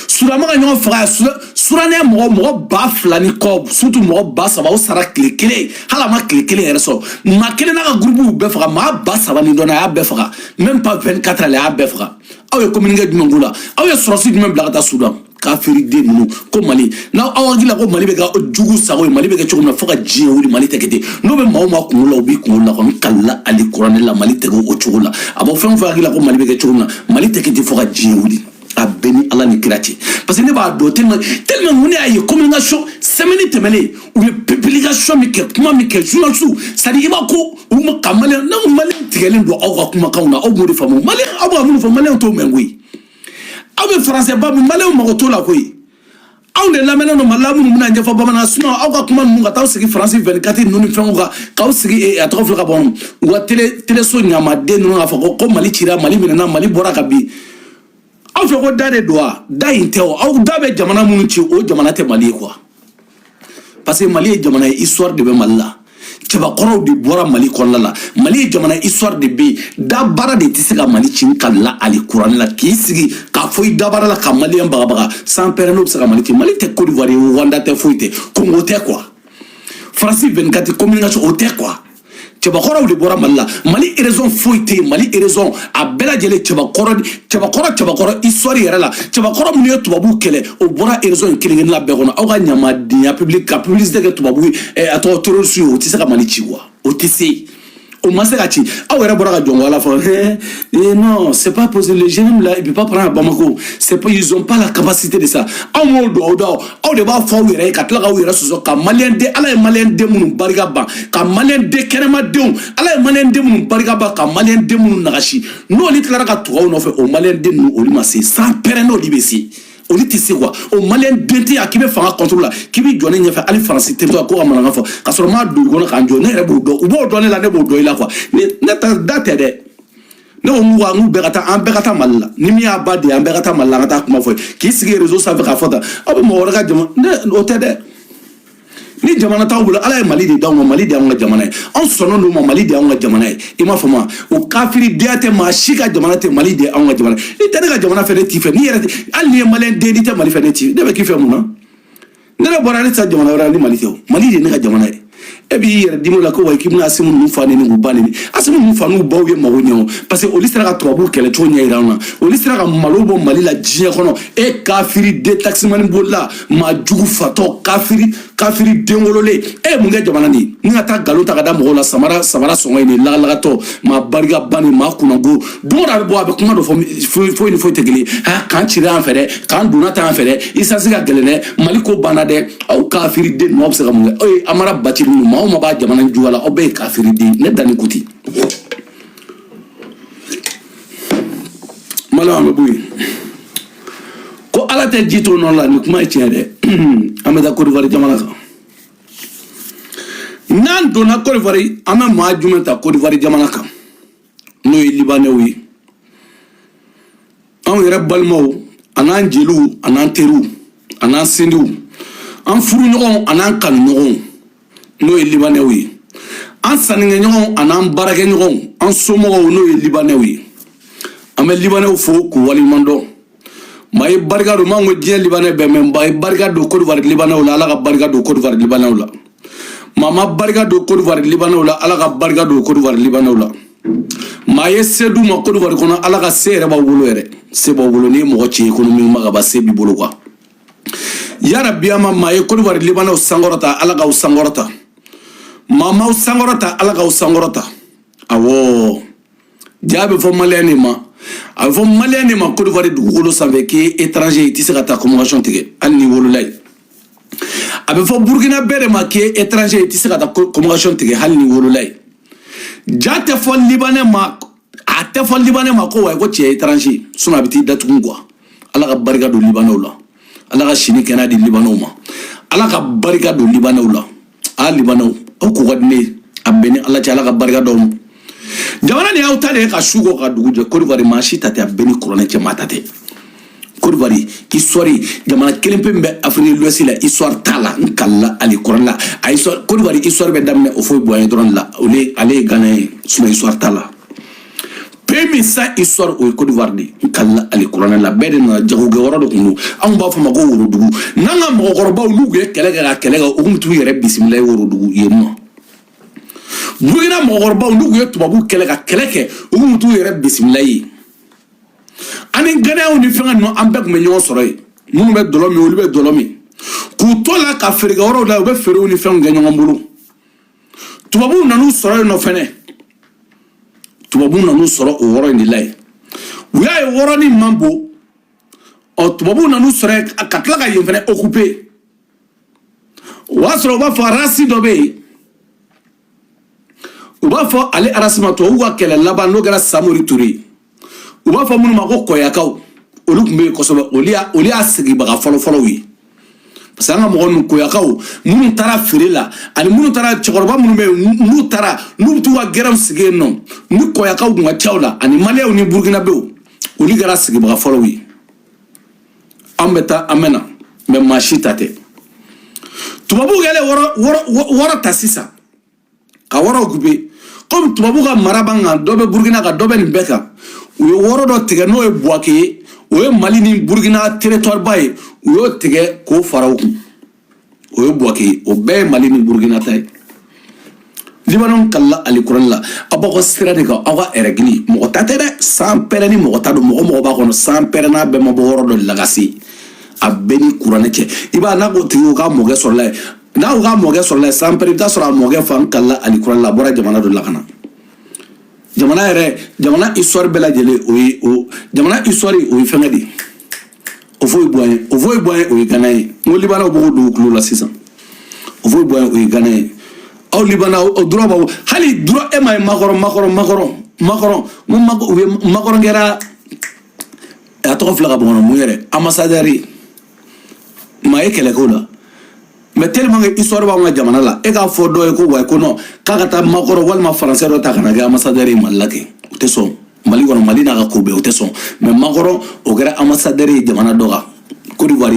Sudan ma ka ɲɔgɔn faga yan, Sudanɛ mɔgɔ 2000 ni kɔ, surtout mɔgɔ 3000, o sara tile kelen, hali a ma tile kelen yɛrɛ sɔrɔ. Maa kelen n'a ka groupe bɛɛ faga, maa 3000 ni dɔɔnin, a y'a bɛɛ faga, même pas 24 heures, a y'a bɛɛ faga. Aw ye communiqué jumɛn k'u la? Aw ye sɔrɔsi jumɛn bila ka taa Sudan? Kafiriden ninnu ko Mali, n'aw aw hakili la ko Mali bɛ kɛ jugu sago ye, Mali bɛ kɛ cogo min na fo ka diɲɛ wuli, Mali tɛ kɛ ten. N'o bɛ maa o maa kunkolo la, o b'i kunkolo la kɔni kalila ali kuranɛ la, Mali tɛ kɛ o cogo la. A b'aw fɛn o fɛn hakili la ko Mali bɛ kɛ cogo min na, Mali tɛ kɛ ten fo ka diɲɛ wuli. A bɛɛ ni Ala ni kira cɛ, parce que ne b'a dɔn tellement tellement mun ne y'a ye communication semaine tɛmɛnen, u ye publication min kɛ, kuma min kɛ, journaliste, c'est à dire i b'a ko u ma ka maliyɛn ne ko maliyɛn tigɛlen don aw ka kumakanw na. Aw b'o de faamu, maliyɛn, aw b'a minnu fɔ, maliyɛn t'o mɛn koyi. Aw bɛ faransɛ ba min, maliyɛnw mago t'o la koyi. Anw de lamɛnnen don Mali la minnu bɛna ɲɛfɔ bamanan, sinon aw ka kuma ninnu ka t'aw sigi Faransi 24 ninnu ni fɛnw kan, k'aw sigi a tɔgɔ filɛ ka bɔ u ka télé téléso ɲamaden ninnu k'a fɔ ko Mali cira, Mali minɛna, Mali bɔra ka bin. Aw fɛ ko da de don wa? Da in tɛ o. Aw da bɛ jamana minnu ci, o jamana tɛ Mali ye quoi, parce que Mali ye jamana ye, histoire de bɛ Mali la, cɛbakɔrɔw de bɔra Mali kɔnɔna la. Mali ye jamana, histoire de bɛ yen. Dabara de tɛ se ka Mali ci ka la ali kuranɛ la k'i sigi k'a fɔ i dabara la ka maliyɛn bagabaga sans pɛrɛn, n'o bɛ se ka Mali ci. Mali tɛ Côte d'Ivoire ye, Rwanda tɛ, foyi tɛ, Congo tɛ quoi, Faransi 24 communication o tɛ quoi. Cɛbakɔrɔw de bɔra Mali la. Mali raison foyi tɛ yen. Mali raison a bɛɛ lajɛlen, cɛbakɔrɔ, cɛbakɔrɔ, cɛbakɔrɔ, histoire yɛrɛ la, cɛbakɔrɔ minnu ye tubabuw kɛlɛ, o bɔra raison in kelen kelenna bɛɛ kɔnɔ. Aw ka ɲamadenya public ka publicité kɛ tubabu ye, a tɔgɔ terroriste ye, o tɛ se ka Mali ci quoi, o tɛ se, o ma se ka ci. Aw yɛrɛ bɔra ka jɔn ala fɔ eh, non, c'est pas possible, le jeune là, il peut pas prendre à Bamako, c'est pas, ils ont pas la capacité de ça. Aw m'o dɔn, o dɔn, aw de b'a fɔ aw yɛrɛ ye ka tila k'aw yɛrɛ sɔsɔ ka maliyɛn den. Ala ye maliyɛn den minnu barika ban ka maliyɛn den kɛnɛmadenw, Ala ye maliyɛn den minnu barika ban ka maliyɛn den minnu nagasi, n'olu tilara ka tugu aw nɔfɛ, o maliyɛn den ninnu, olu ma se sans pɛrɛn, n'olu bɛ se, olu tɛ se quoi. O maliyɛn den tɛ yan k'i bɛ fanga contre la, k'i bɛ jɔ ne ɲɛfɛ hali Faransi territoire ko ka mankan fɔ k'a sɔrɔ n m'a don i kɔnɔ k'an jɔ. Ne yɛrɛ b'o dɔn, u b'o dɔn ne la, ne b'o dɔn i la quoi. Ne ta da tɛ dɛ. Ne ko n k'u bɛɛ ka taa, an bɛɛ ka taa Mali la, ni min y'a ba di, an bɛɛ ka taa Mali la, an ka taa kuma fɔ ye k'i sigi réseau sanfɛ k'a fɔ tan, aw bɛ mɔgɔ wɛrɛ ka jama ne o tɛ dɛ. Ni jamana t'aw bolo, Ala ye Mali de d'anw ma, Mali de y'anw ka jamana ye, anw sɔnnen d'o ma, Mali de y'anw ka jamana ye. I m'a faamu? O kafiridenya tɛ maa si ka jamana tɛ, Mali de y'anw ka jamana ye. I tɛ ne ka jamana fɛ, ne t'i fɛ. N'i yɛrɛ, hali n'i ye maliyɛn den, n'i tɛ Mali fɛ, ne t'i, ne bɛ k'i fɛ mun na? Ne yɛrɛ bɔra, ne tɛ taa jamana wɛrɛ la ni Mali tɛ. O Mali de ye ne ka jamana ye. E b'i yɛrɛ dimi o la ko wa k'i bɛna Asimu ninnu fa neni k'u ba neni. Asimu ninnu fa n'u baw ye mago ɲɛ o, parce que olu sera ka tubabuw kɛlɛ cogo ɲɛ yira an na, olu sera ka malo bɔ Mali la diɲɛ kɔnɔ. E kafiri den taximani bolila, maa jugu, fatɔ, kafiri, kafiri den wololen, e ye mun kɛ jamana nin ni ka taa nkalon ta ka da mɔgɔw la? Samara, samara sɔngɔ ye nin lagalagatɔ, maa barika ba ni maa kunnango. Don o don a bɛ bɔ, a bɛ kuma dɔ fɔ, foyi foyi ni foyi tɛ kelen ye. Ha, k'an cira an fɛ dɛ, k'an donna ta an fɛ dɛ, isansi ka gɛlɛn dɛ, Mali ko banna dɛ. Aw kafiri den ninnu, aw bɛ se ka mun kɛ? Aw ye Amara Bacili ninnu, maa o maa b'a jamana juguya la, aw bɛɛ ye kafiri den. Ne danni ko ten. Maliyɛnw, an bɛ bɔ yen ko Ala tɛ ji to nɔ la. Nin kuma ye tiɲɛ dɛ. An bɛ taa Côte d'Ivoire jamana kan. N'an donna Côte d'Ivoire, an bɛ maa jumɛn ta Côte d'Ivoire jamana kan? N'o ye Libanɛw ye, anw yɛrɛ balimaw, an'an jeliw, an'an teriw, an'an sindiw, an furuɲɔgɔnw, an'an kanuɲɔgɔnw, n'o ye Libanɛw ye, an sannikɛɲɔgɔnw, an'an baarakɛɲɔgɔnw, an somɔgɔw, n'o ye Libanɛw ye. An bɛ Libanɛw fo k'u waleɲuman dɔn. Maa ye barika don, m'an ko diɲɛ Libanɛ bɛɛ mɛ, maa ye barika don Côte d'Ivoire Libanɛw la, Ala ka barika don Côte d'Ivoire Libanɛw la. Maa ma barika don Côte d'Ivoire Libanɛw la, Ala ka barika don Côte d'Ivoire Libanɛw la. Maa ye se d'u ma Côte d'Ivoire kɔnɔ, Ala ka se yɛrɛ b'aw bolo yɛrɛ, se b'aw bolo. N'i ye mɔgɔ ci économie ma ka ban, se b'i bolo quoi. Yarabi, ama maa ye Côte d'Ivoire Libanɛw sankɔrɔta, Ala k'aw sankɔrɔta. Maa m'aw sankɔrɔta, Ala k'aw sankɔrɔta. Awɔ, ja bɛ fɔ maliyɛn de ma, a bɛ fɔ maliyɛn de ma Côte d'Ivoire dugukolo sanfɛ k'i ye étranger, i tɛ se ka taa convocation tigɛ hali n'i wolola yen. A bɛ fɔ Burukina bɛɛ de ma k'i ye étranger, i tɛ se ka taa convocation tigɛ hali n'i wolola yen. Ja tɛ fɔ Libanais ma, a tɛ fɔ Libanais ma ko wa ko cɛ ye étranger, sinon a bɛ t'i datugu quoi. Ala ka barika don Libanais la, Ala ka sini kɛnɛya di Libanais ma, Ala ka barika don Libanais la. A Libanais, aw ko ka di ne ye, a bɛn ni Ala cɛ, Ala ka barika d'aw ma. Jamana nin y'aw ta de ye ka su ko ka dugu jɛ. Côte d'Ivoire, maa si ta tɛ, a bɛɛ ni kuranɛ cɛ, maa ta tɛ. Côte d'Ivoire histoire, jamana kelen pe min bɛ Afrique de l'Ouest la, histoire t'a la. N kalila ali kuranɛ la, a histoire, Côte d'Ivoire histoire bɛ daminɛ Houphouët-Boigny dɔrɔn de la. Ale ye Ghana ye, sinon histoire t'a la. Pays min sans histoire, o ye Côte d'Ivoire de ye. N kalila ali kuranɛ la, bɛɛ de nana jagokɛ yɔrɔ de kun don. Anw b'a fɔ ma ko worodugu. N'an ka mɔgɔkɔrɔbaw n'u kun ye kɛlɛ kɛ ka kɛlɛ kɛ, u kun bɛ t'u yɛrɛ bisimila ye worodugu yen nɔ. Burukina mɔgɔkɔrɔbaw n'u kun ye tubabu kɛlɛ ka kɛlɛ kɛ, u kun bɛ t'u yɛrɛ bisimila ye. Ani Ganayaw ni fɛngɛ ninnu, an bɛɛ tun bɛ ɲɔgɔn sɔrɔ yen. Minnu bɛ dɔlɔ min, olu bɛ dɔlɔ min k'u to la ka feerekɛ yɔrɔw la, u bɛ feerew ni fɛnw kɛ ɲɔgɔn bolo. Tubabuw nan'u sɔrɔ yen nɔ fɛnɛ, tubabuw nan'u sɔrɔ o yɔrɔ in de la yen. U y'a ye wɔrɔnin man bon. Ɔ, tubabuw nan'u sɔrɔ yen ka tila ka yen fɛnɛ occuper. O y'a sɔrɔ u b'a fɔ race dɔ bɛ yen, u b'a fɔ ale race ma, tubabuw ka kɛlɛ laban n'o kɛra Samori Ture, u b'a fɔ minnu ma ko Kɔyakaw. Olu tun bɛ yen kosɛbɛ, olu y'a sigibaga fɔlɔfɔlɔw ye, parce que an ka mɔgɔ ninnu, Koyakaw minnu taara feere la ani minnu taara, cɛkɔrɔba minnu bɛ yen n'u taara n'u bɛ t'u ka gɛrɛnw sigi yen nɔ, ni Kɔyakaw tun ka ca o la, ani Maliyɛnw ni Burukinabew, olu kɛra sigibaga fɔlɔw ye. An bɛ taa, an bɛ na, mɛ maa si ta tɛ. Tubabuw kɛlen wɔrɔ ta sisan ka wɔrɔ occuper, komi tubabu ka mara b'an kan, dɔ bɛ Burukina kan, dɔ bɛ nin bɛɛ kan, u ye wɔrɔ dɔ tigɛ n'o ye Buwake ye, o ye Mali ni Burukina territoire ba ye. U y'o tigɛ k'o fara u kun, o ye Buwake ye, o bɛɛ ye Mali ni Burukina ta ye. Libanɛw kalila alikuranɛ la, aw b'aw ka sira de kan, aw ka règle, mɔgɔ ta tɛ dɛ. San pɛrɛn ni mɔgɔ ta don, mɔgɔ mɔgɔ b'a kɔnɔ, san pɛrɛn n'a bɛɛ ma bɔ yɔrɔ dɔ de la ka se, a bɛɛ ni kuranɛ cɛ. I b'a n'a ko tigi ko k'a mɔkɛ sɔrɔla yen, n'a ko k'a mɔkɛ sɔrɔla yen, san pɛrɛn, i bɛ taa sɔrɔ a mɔkɛ fa, n kalila alikuranɛ la, a bɔra jamana dɔ la ka na. Jamana yɛrɛ, jamana histoire bɛɛ lajɛlen, o ye o jamana histoire, o ye fɛngɛ de ye. Houphouët-Boigny, Houphouët-Boigny, o ye Gana ye. N ko Libanɛw b'o don kulo la sisan. Houphouët-Boigny, o ye Gana ye. Aw Libanɛw, o droit b'aw, hali droit e ma ye. Macron, Macron, Macron, Macron, n ko u ye Macron kɛra, a tɔgɔ filɛ ka bɔ kɔnɔ, mun yɛrɛ, ambassadeur ye, maa ye kɛlɛ k'o la. Mais tellement que histoire b'anw ka jamana la, e k'a fɔ dɔ ye ko wayi, ko non, k'a ka taa Macron walima français dɔ ta ka na kɛ ambassadeur ye Mali la kɛ, u tɛ sɔn. Mali kɔnɔ, Mali n'a ka ko bɛɛ, u tɛ sɔn. Mais Macron, o kɛra ambassadeur ye jamana dɔ kan, Côte d'Ivoire,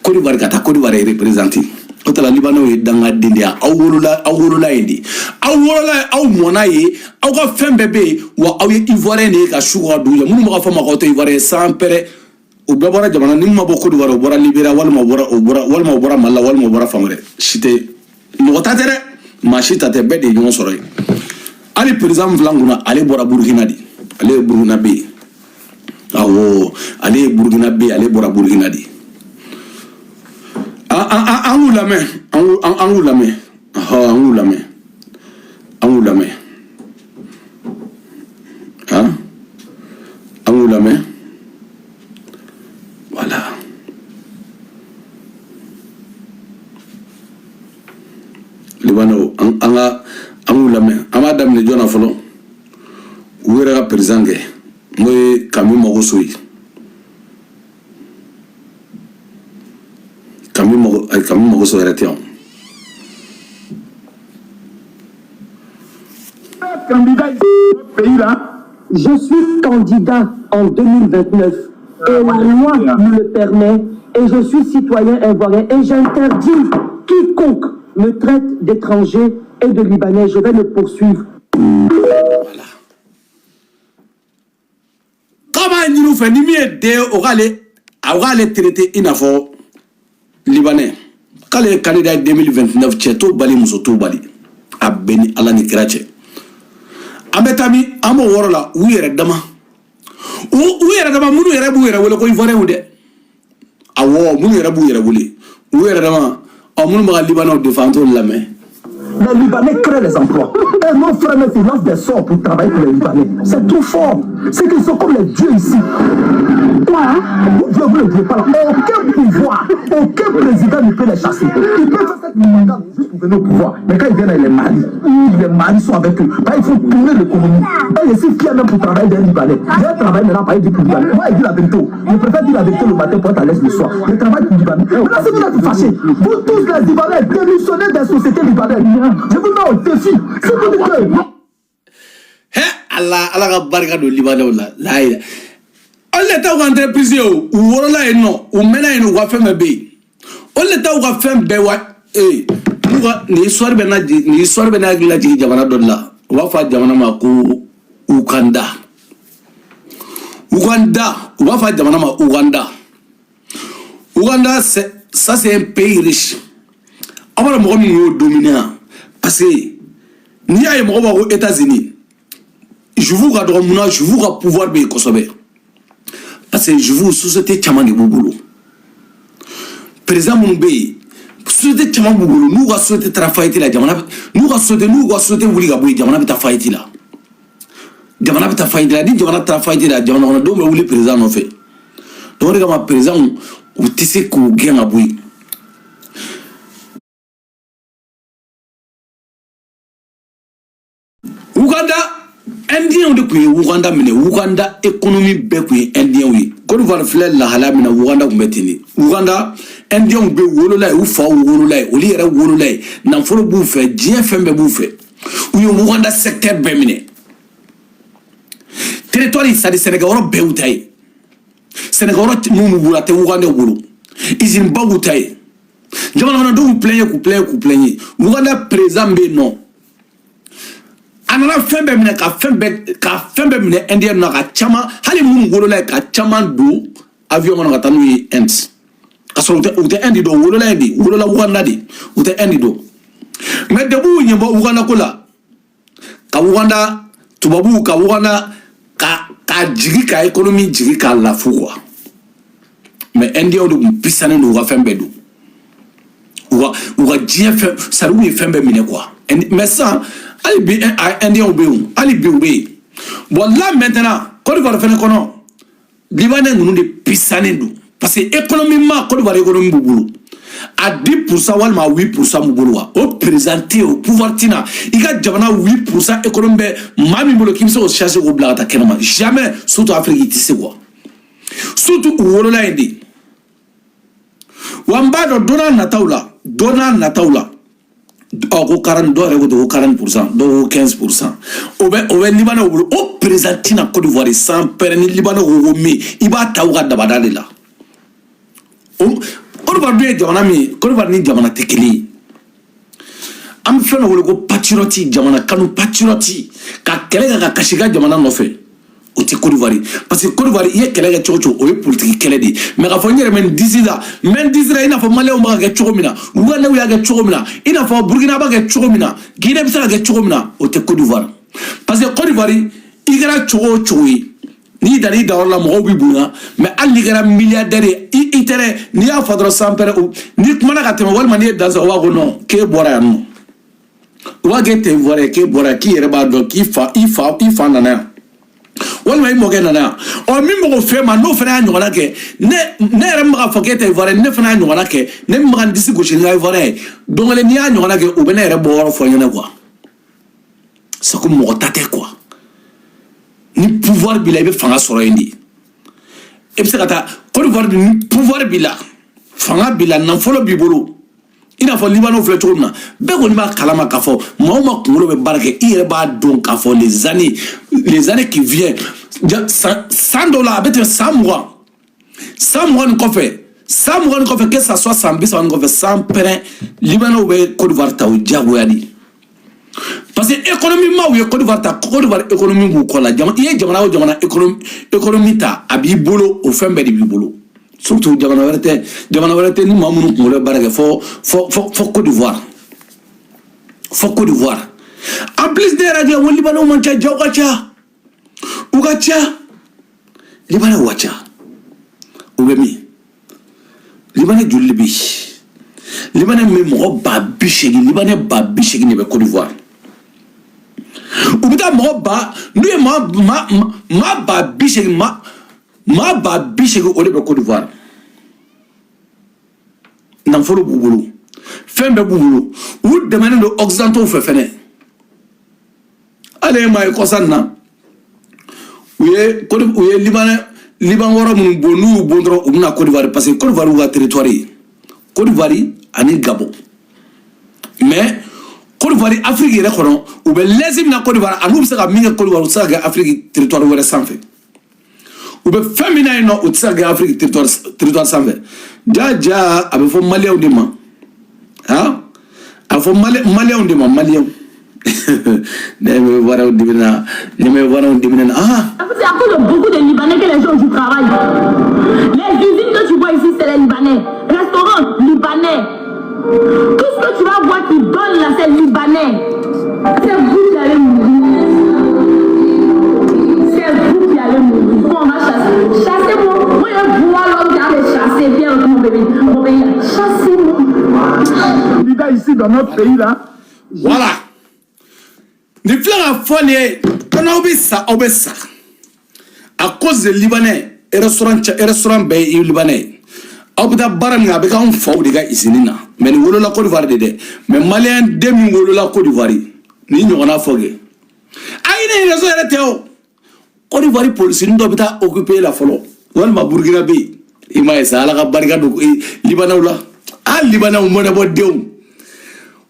Côte d'Ivoire, ka taa Côte d'Ivoire représenter. O tala Libanais ye dangaden de ye. Aw wolola, aw wolola yen de, aw wolola yen, aw mɔnna yen, aw ka fɛn bɛɛ bɛ yen. Wa aw ye Ivoirien de ye ka su ka dugu jɛ. Minnu b'a fɔ ma k'aw tɛ Ivoirien, sans pɛrɛ, u bɛɛ bɔra jamana ni ma bɔ Côte d'Ivoire, u bɔra Libéria, walima u bɔra, u bɔra, walima u bɔra Mali la, walima u bɔra fan wɛrɛ. Si tɛ, mɔgɔ ta tɛ dɛ, maa si ta tɛ, bɛɛ de ye ɲɔgɔn sɔrɔ yen. Hali président min filɛ an kunna, ale bɔra Burukina de, ale ye Burukina bɛ yen. Awɔ, ale ye Burukina bɛ yen, ale bɔra Burukina de. An k'u lamɛn, an k'u lamɛn, ɔhɔ, an k'u lamɛn, an k'u lamɛn, han, an k'u lamɛn. Voilà. Libanɛw, an ka an k'u lamɛn. An b'a daminɛ jɔn na fɔlɔ? U yɛrɛ ka président kɛ, n'o ye Kami Makoso ye. Kami Mago, ayi, Kami Makoso yɛrɛ tɛ yan. Candidat pays là. Je suis candidat en 2029 et la loi me le permet et je suis citoyen ivoirien et j'interdis quiconque me traite d'étranger et de Libanais, je vais le poursuivre. Voilà. K'a b'a ɲini u fɛ, ni min ye den ye, o k'ale, a k'ale traité i n'a fɔ Libanais. K'ale ye candidat ye 2029, cɛ t'o bali, muso t'o bali, a bɛɛ ni Ala ni kira cɛ. An bɛ taa min? An b'o yɔrɔ la, u yɛrɛ dama, u yɛrɛ dama, minnu yɛrɛ b'u yɛrɛ wele ko Ivoiriyɛnw dɛ. Awɔ, minnu yɛrɛ b'u yɛrɛ wele, u yɛrɛ dama, ɔ, minnu bɛ ka Libanɛw défend, an t'olu lamɛn. Les Libanais créent les emplois. Et nos frères ils lancent des sorts pour travailler pour les Libanais. C'est trop fort. C'est qu'ils sont comme les dieux ici. Quoi? Vous, vous ne pouvez pas là. Aucun pouvoir, aucun président ne peut les chasser. Il peut faire cette propagande juste pour venir au pouvoir. Mais quand ils viennent, ils les marient. Les maris sont avec eux. Bah, il faut tourner l'économie. Et je suis fier même pour travailler des Libanais. J'ai travaillé maintenant pour dire pour Libanais. Moi, je dis la vérité. Je préfère dire la vérité le matin pour être à l'aise le soir. Je travaille pour Libanais. Maintenant, si vous êtes fâchés, vous tous les Libanais, démissionnez des sociétés libanaises. Je vous mets au défi. Si vous dites que Hɛ Ala, Ala ka barika don Libanɛw la. Layi, olu de t'aw ka entreprise ye o. U wolola yen nɔ, u mɛnna yen nɔ, u ka fɛn bɛɛ bɛ yen. Olu de t'aw ka fɛn bɛɛ wa. Ee, n'u ka nin histoire bɛ na, nin histoire bɛ ne hakili lajigin jamana dɔ de la. U b'a fɔ a jamana ma ko Uganda. Uganda, u b'a fɔ a jamana ma Uganda. Uganda, c'est ça, c'est un pays riche. Aw b'a dɔn mɔgɔ min y'o dominer yan? Parce que n'i y'a ye mɔgɔ b'a ko États-Unis, juifs ka dɔgɔ. Munna juifs ka pouvoir bɛ yen kosɛbɛ? Parce que juifs, société caman de b'u bolo. Président minnu bɛ yen, société caman b'u bolo. N'u ka société taara faillite la, jamana, n'u ka société, n'u ka société wuli ka bɔ yen, jamana bɛ taa faillite la. Jamana bɛ taa faillite la. Ni jamana taara faillite la, jamana kɔnɔdenw bɛ wuli président nɔfɛ. Donc o de kama président, u tɛ se k'u gɛn ka bɔ yen. Uganda, Indiens de tun ye Uganda minɛ. Uganda économie bɛɛ tun ye Indiens ye. Côte d'Ivoire filɛ lahalaya min na, Uganda tun bɛ ten de. Uganda, Indiens bɛ wolola yen, u faw wolola yen, olu yɛrɛ wolola yen, nafolo b'u fɛ, diɲɛ fɛn bɛɛ b'u fɛ. U ye Uganda secteur bɛɛ minɛ, territoire, c'est à dire Sénégal yɔrɔ bɛɛ y'u ta ye. Sénégal yɔrɔ minnu b'u bolo, a tɛ Uganda bolo. Usine ba b'u ta ye. Jamana kɔnɔdenw plaigner, k'u plaigner, k'u plaigner. Uganda président bɛ yen nɔ, a nana fɛn bɛɛ minɛ, ka fɛn bɛɛ minɛ Indien na, ka caman, hali minnu wolola yen, ka caman don avion kɔnɔ ka taa n'u ye Inde, ka sɔrɔ u tɛ Inde dɔn. U wolola yen de, u wolola Uganda de, u tɛ Inde dɔn. Mais depuis u ɲɛbɔ Uganda ko la, ka Uganda tubabuw ka Uganda ka jigi, ka économie jigi, k'a lafu quoi. Mais Indiens de tun pisanen don, u ka fɛn bɛɛ don, u ka diɲɛ fɛn, c'est à dire u ye fɛn bɛɛ minɛ quoi. Mais sisan, hali bi Indiens bɛ yen, hali bi u bɛ yen. Bon, là maintenant, Côte d'Ivoire fɛnɛ kɔnɔ, Libanais ninnu de pisanen don, parce que économiquement, Côte d'Ivoire économie b'u bolo à 10% walima à 8% b'u bolo wa. O président tɛ yen, o pouvoir tɛ na. I ka jamana 8% économie bɛ maa min bolo, k'i bɛ se k'o chasser, k'o bila ka taa kɛnɛma, jamais. Surtout Afrique, i tɛ se quoi, surtout u wolola yen de wa. N b'a dɔn don n'a nataw la, don n'a nataw la, ɔ, ko 40, dɔw yɛrɛ ko ten ko 40%, dɔw ko 15%, o bɛ Libanais bolo. O président tɛna Côte d'Ivoire sans pɛrɛn. Ni Libanais ko min, i b'a ta u ka dabada de la. O Côte d'Ivoire dun ye jamana min ye, Côte d'Ivoire ni jamana tɛ kelen ye. An bɛ fɛn dɔ wele ko patriote, jamana kanu, patriote, ka kɛlɛ kɛ ka kasi i ka jamana nɔfɛ, o tɛ Côte d'Ivoire. Parce que Côte d'Ivoire, i ye kɛlɛ kɛ cogo o cogo, o ye politiki kɛlɛ de ye. Mais k'a fɔ n yɛrɛ bɛ n disi la, n bɛ n disi la, i n'a fɔ Maliyɛnw b'a kɛ cogo min na, Ugandɛw y'a kɛ cogo min na, i n'a fɔ Burukina b'a kɛ cogo min na, Guinée bɛ se ka kɛ cogo min na, o tɛ Côte d'Ivoire. Parce que Côte d'Ivoire, i kɛra cogo o cogo ye, n'i dan'i danyɔrɔ la, mɔgɔw b'i bonya. Mais hali n'i kɛra milliardaire ye, i tɛ dɛ, n'i y'a fɔ dɔrɔn sans pɛrɛ, n'i kumana ka tɛmɛ walima n'i ye dan sɔrɔ, u b'a ko non, k'e bɔra yan nɔ. U b'a kɛ ten fɔra k'e bɔra yan, k'i yɛrɛ b'a dɔn k'i fa i fa i fa nana yan walima i mɔkɛ nana yan. Ɔ, min bɛ k'o fɛn ma, n'o fana y'a ɲɔgɔnna kɛ, ne yɛrɛ min bɛ k'a fɔ k'e tɛ Ivoirien, ne fana y'a ɲɔgɔnna kɛ, ne min bɛ ka n disi gosi ni n ka Ivoirien ye, don kelen n'i y'a ɲɔgɔnna kɛ, u bɛ ne yɛrɛ bɔ yɔrɔ fɔ n ɲɛna quoi. C'est comme mɔgɔ ta tɛ quoi. Ni pouvoir b'i la, i bɛ fanga sɔrɔ yen de. I bɛ se ka taa Côte d'Ivoire, ni pouvoir b'i la, fanga b'i la, nafolo b'i bolo, i n'a fɔ Libanais filɛ cogo min na. Bɛɛ kɔni b'a kalama k'a fɔ maa o maa kunkolo bɛ baara kɛ, i yɛrɛ b'a dɔn k'a fɔ les années qui viennent, san dɔw la, a bɛ tɛmɛ san 20, san 20 nin kɔfɛ, san 20 nin kɔfɛ, que ça soit san 30 nin kɔfɛ, san pɛrɛn, Libanais bɛ Côte d'Ivoire ta, o diyagoya de. Parce que économiquement, u ye Côte d'Ivoire ta, Côte d'Ivoire économie b'u kɔ la. I ye jamana o jamana économie ta, a b'i bolo, o fɛn bɛɛ de b'i bolo. Surtout jamana wɛrɛ tɛ, jamana wɛrɛ tɛ ni maa minnu kunkolo bɛ baara kɛ fɔ Côte d'Ivoire, fɔ Côte d'Ivoire. En plus, ne yɛrɛ jɛ ko Libanais man ca, jaw ka ca. U ka ca, Libanais ka ca. U bɛ min? Libanais joli de bɛ yen? Libanais bɛ mɔgɔ 80 000, Libanais 80 000 de bɛ Côte d'Ivoire. U bɛ taa mɔgɔ ba n'u ye maa 80 000, maa 80 000, o de bɛ Côte d'Ivoire. Nafolo b'u bolo, fɛn bɛɛ b'u bolo, u dɛmɛnen don Occidentaux fɛ fɛnɛ. Hali e m'a ye kɔsa nin na, u ye Libanais, Liban wɔɔrɔ minnu bon, n'u y'u bon dɔrɔn, u bɛna Côte d'Ivoire, parce que Côte d'Ivoire y'u ka territoire ye, Côte d'Ivoire ani Gabon. Mais Côte d'Ivoire, Afrique yɛrɛ kɔnɔ, u bɛ lɛsi min na Côte d'Ivoire, ani u bɛ se ka min kɛ Côte d'Ivoire, u tɛ se ka kɛ Afrique territoire wɛrɛ sanfɛ. U bɛ fɛn min na yen nɔ, u tɛ se ka kɛ Afrique territoire sanfɛ. Ja ja, a bɛ fɔ Maliyɛnw de ma, han, a bɛ fɔ Maliyɛnw de ma, Maliyɛnw. Ne bɛ wariw dimina, ne bɛ wariw dimina na, ah. C'est à cause de beaucoup de Libanais que les gens du travail. Les usines que tu vois ici, c'est les Libanais. Restaurants libanais. Tout ce que tu vas voir qui donne là, c'est libanais. C'est vous qui allez mourir. C'est vous qui allez mourir. Bon, on va chasser. Chassez-moi. Moi, je vois l'homme qui a chasser. Viens, mon bébé. Mon bébé. Chassez-moi. Candidat ici dans notre pays là. Voilà, nin filɛ ka fɔ nin ye ko n'aw bɛ sa, aw bɛ sa à cause de Libanais. Restaurant cɛ, restaurant bɛɛ ye Libanais ye. Aw bɛ taa baara min kɛ, a bɛ k'anw faw de ka usine na. Mais nin wolola Côte d'Ivoire de dɛ. Mais Malien den min wolola Côte d'Ivoire, nin ɲɔgɔnna fɔ kɛ, ayi, ne réseau yɛrɛ tɛ o. Côte d'Ivoire polisinin dɔ bɛ taa occuper la fɔlɔ, walima Burkina bɛ yen. I m'a ye sa, Ala ka barika don Libanais la. Ah, Libanais mɔnɛbɔ denw,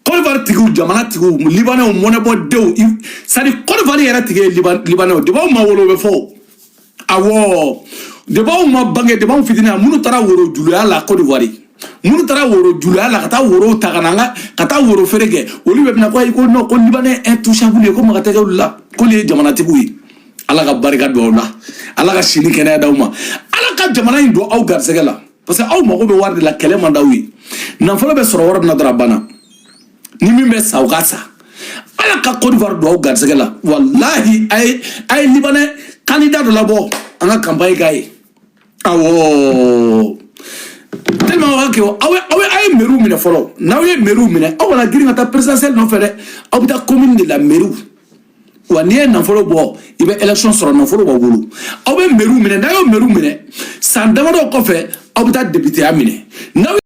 Côte d'Ivoire tigiw, jamana tigiw, Libanais mɔnɛbɔ denw, c'est à dire Côte d'Ivoire yɛrɛ tigi ye Libanais. Depuis aw ma wolo, o bɛ fɔ o. Awɔ, depuis aw ma bange, depuis anw fitinin, minnu taara woro juluya la Côte d'Ivoire, minnu taara woro juluya la ka taa woro ta ka na an ka taa woro feere kɛ, olu bɛ bɛna ko ayi, ko non, ko Libanais intouchable ye, ko maga tɛ kɛ olu la, k'olu ye jamanatigiw ye. Ala ka barika don aw la, Ala ka sini kɛnɛya d'aw ma, Ala ka jamana in don aw garisɛgɛ la, parce que aw mago bɛ wari de la. Kɛlɛ man d'aw ye, nafolo bɛ sɔrɔ yɔrɔ min na dɔrɔn, a banna. Ni min bɛ sa, o ka sa. Ala ka Côte d'Ivoire don aw garisɛgɛ la. Walahi, a ye Libanais candidat dɔ labɔ, an ka campagne k'a ye. Awɔ, tellement aw ka kɛ, aw ye a ye mairie minɛ fɔlɔ. N'aw ye mairie minɛ, aw kana girin ka taa présidentielle nɔfɛ dɛ, aw bɛ taa commune de la, mairie wa. N'i ye nafolo bɔ, i bɛ élection sɔrɔ, nafolo b'aw bolo. Aw bɛ mairie minɛ, n'a y'o mairie minɛ, san damadɔ kɔfɛ, aw bɛ taa député ya minɛ n'aw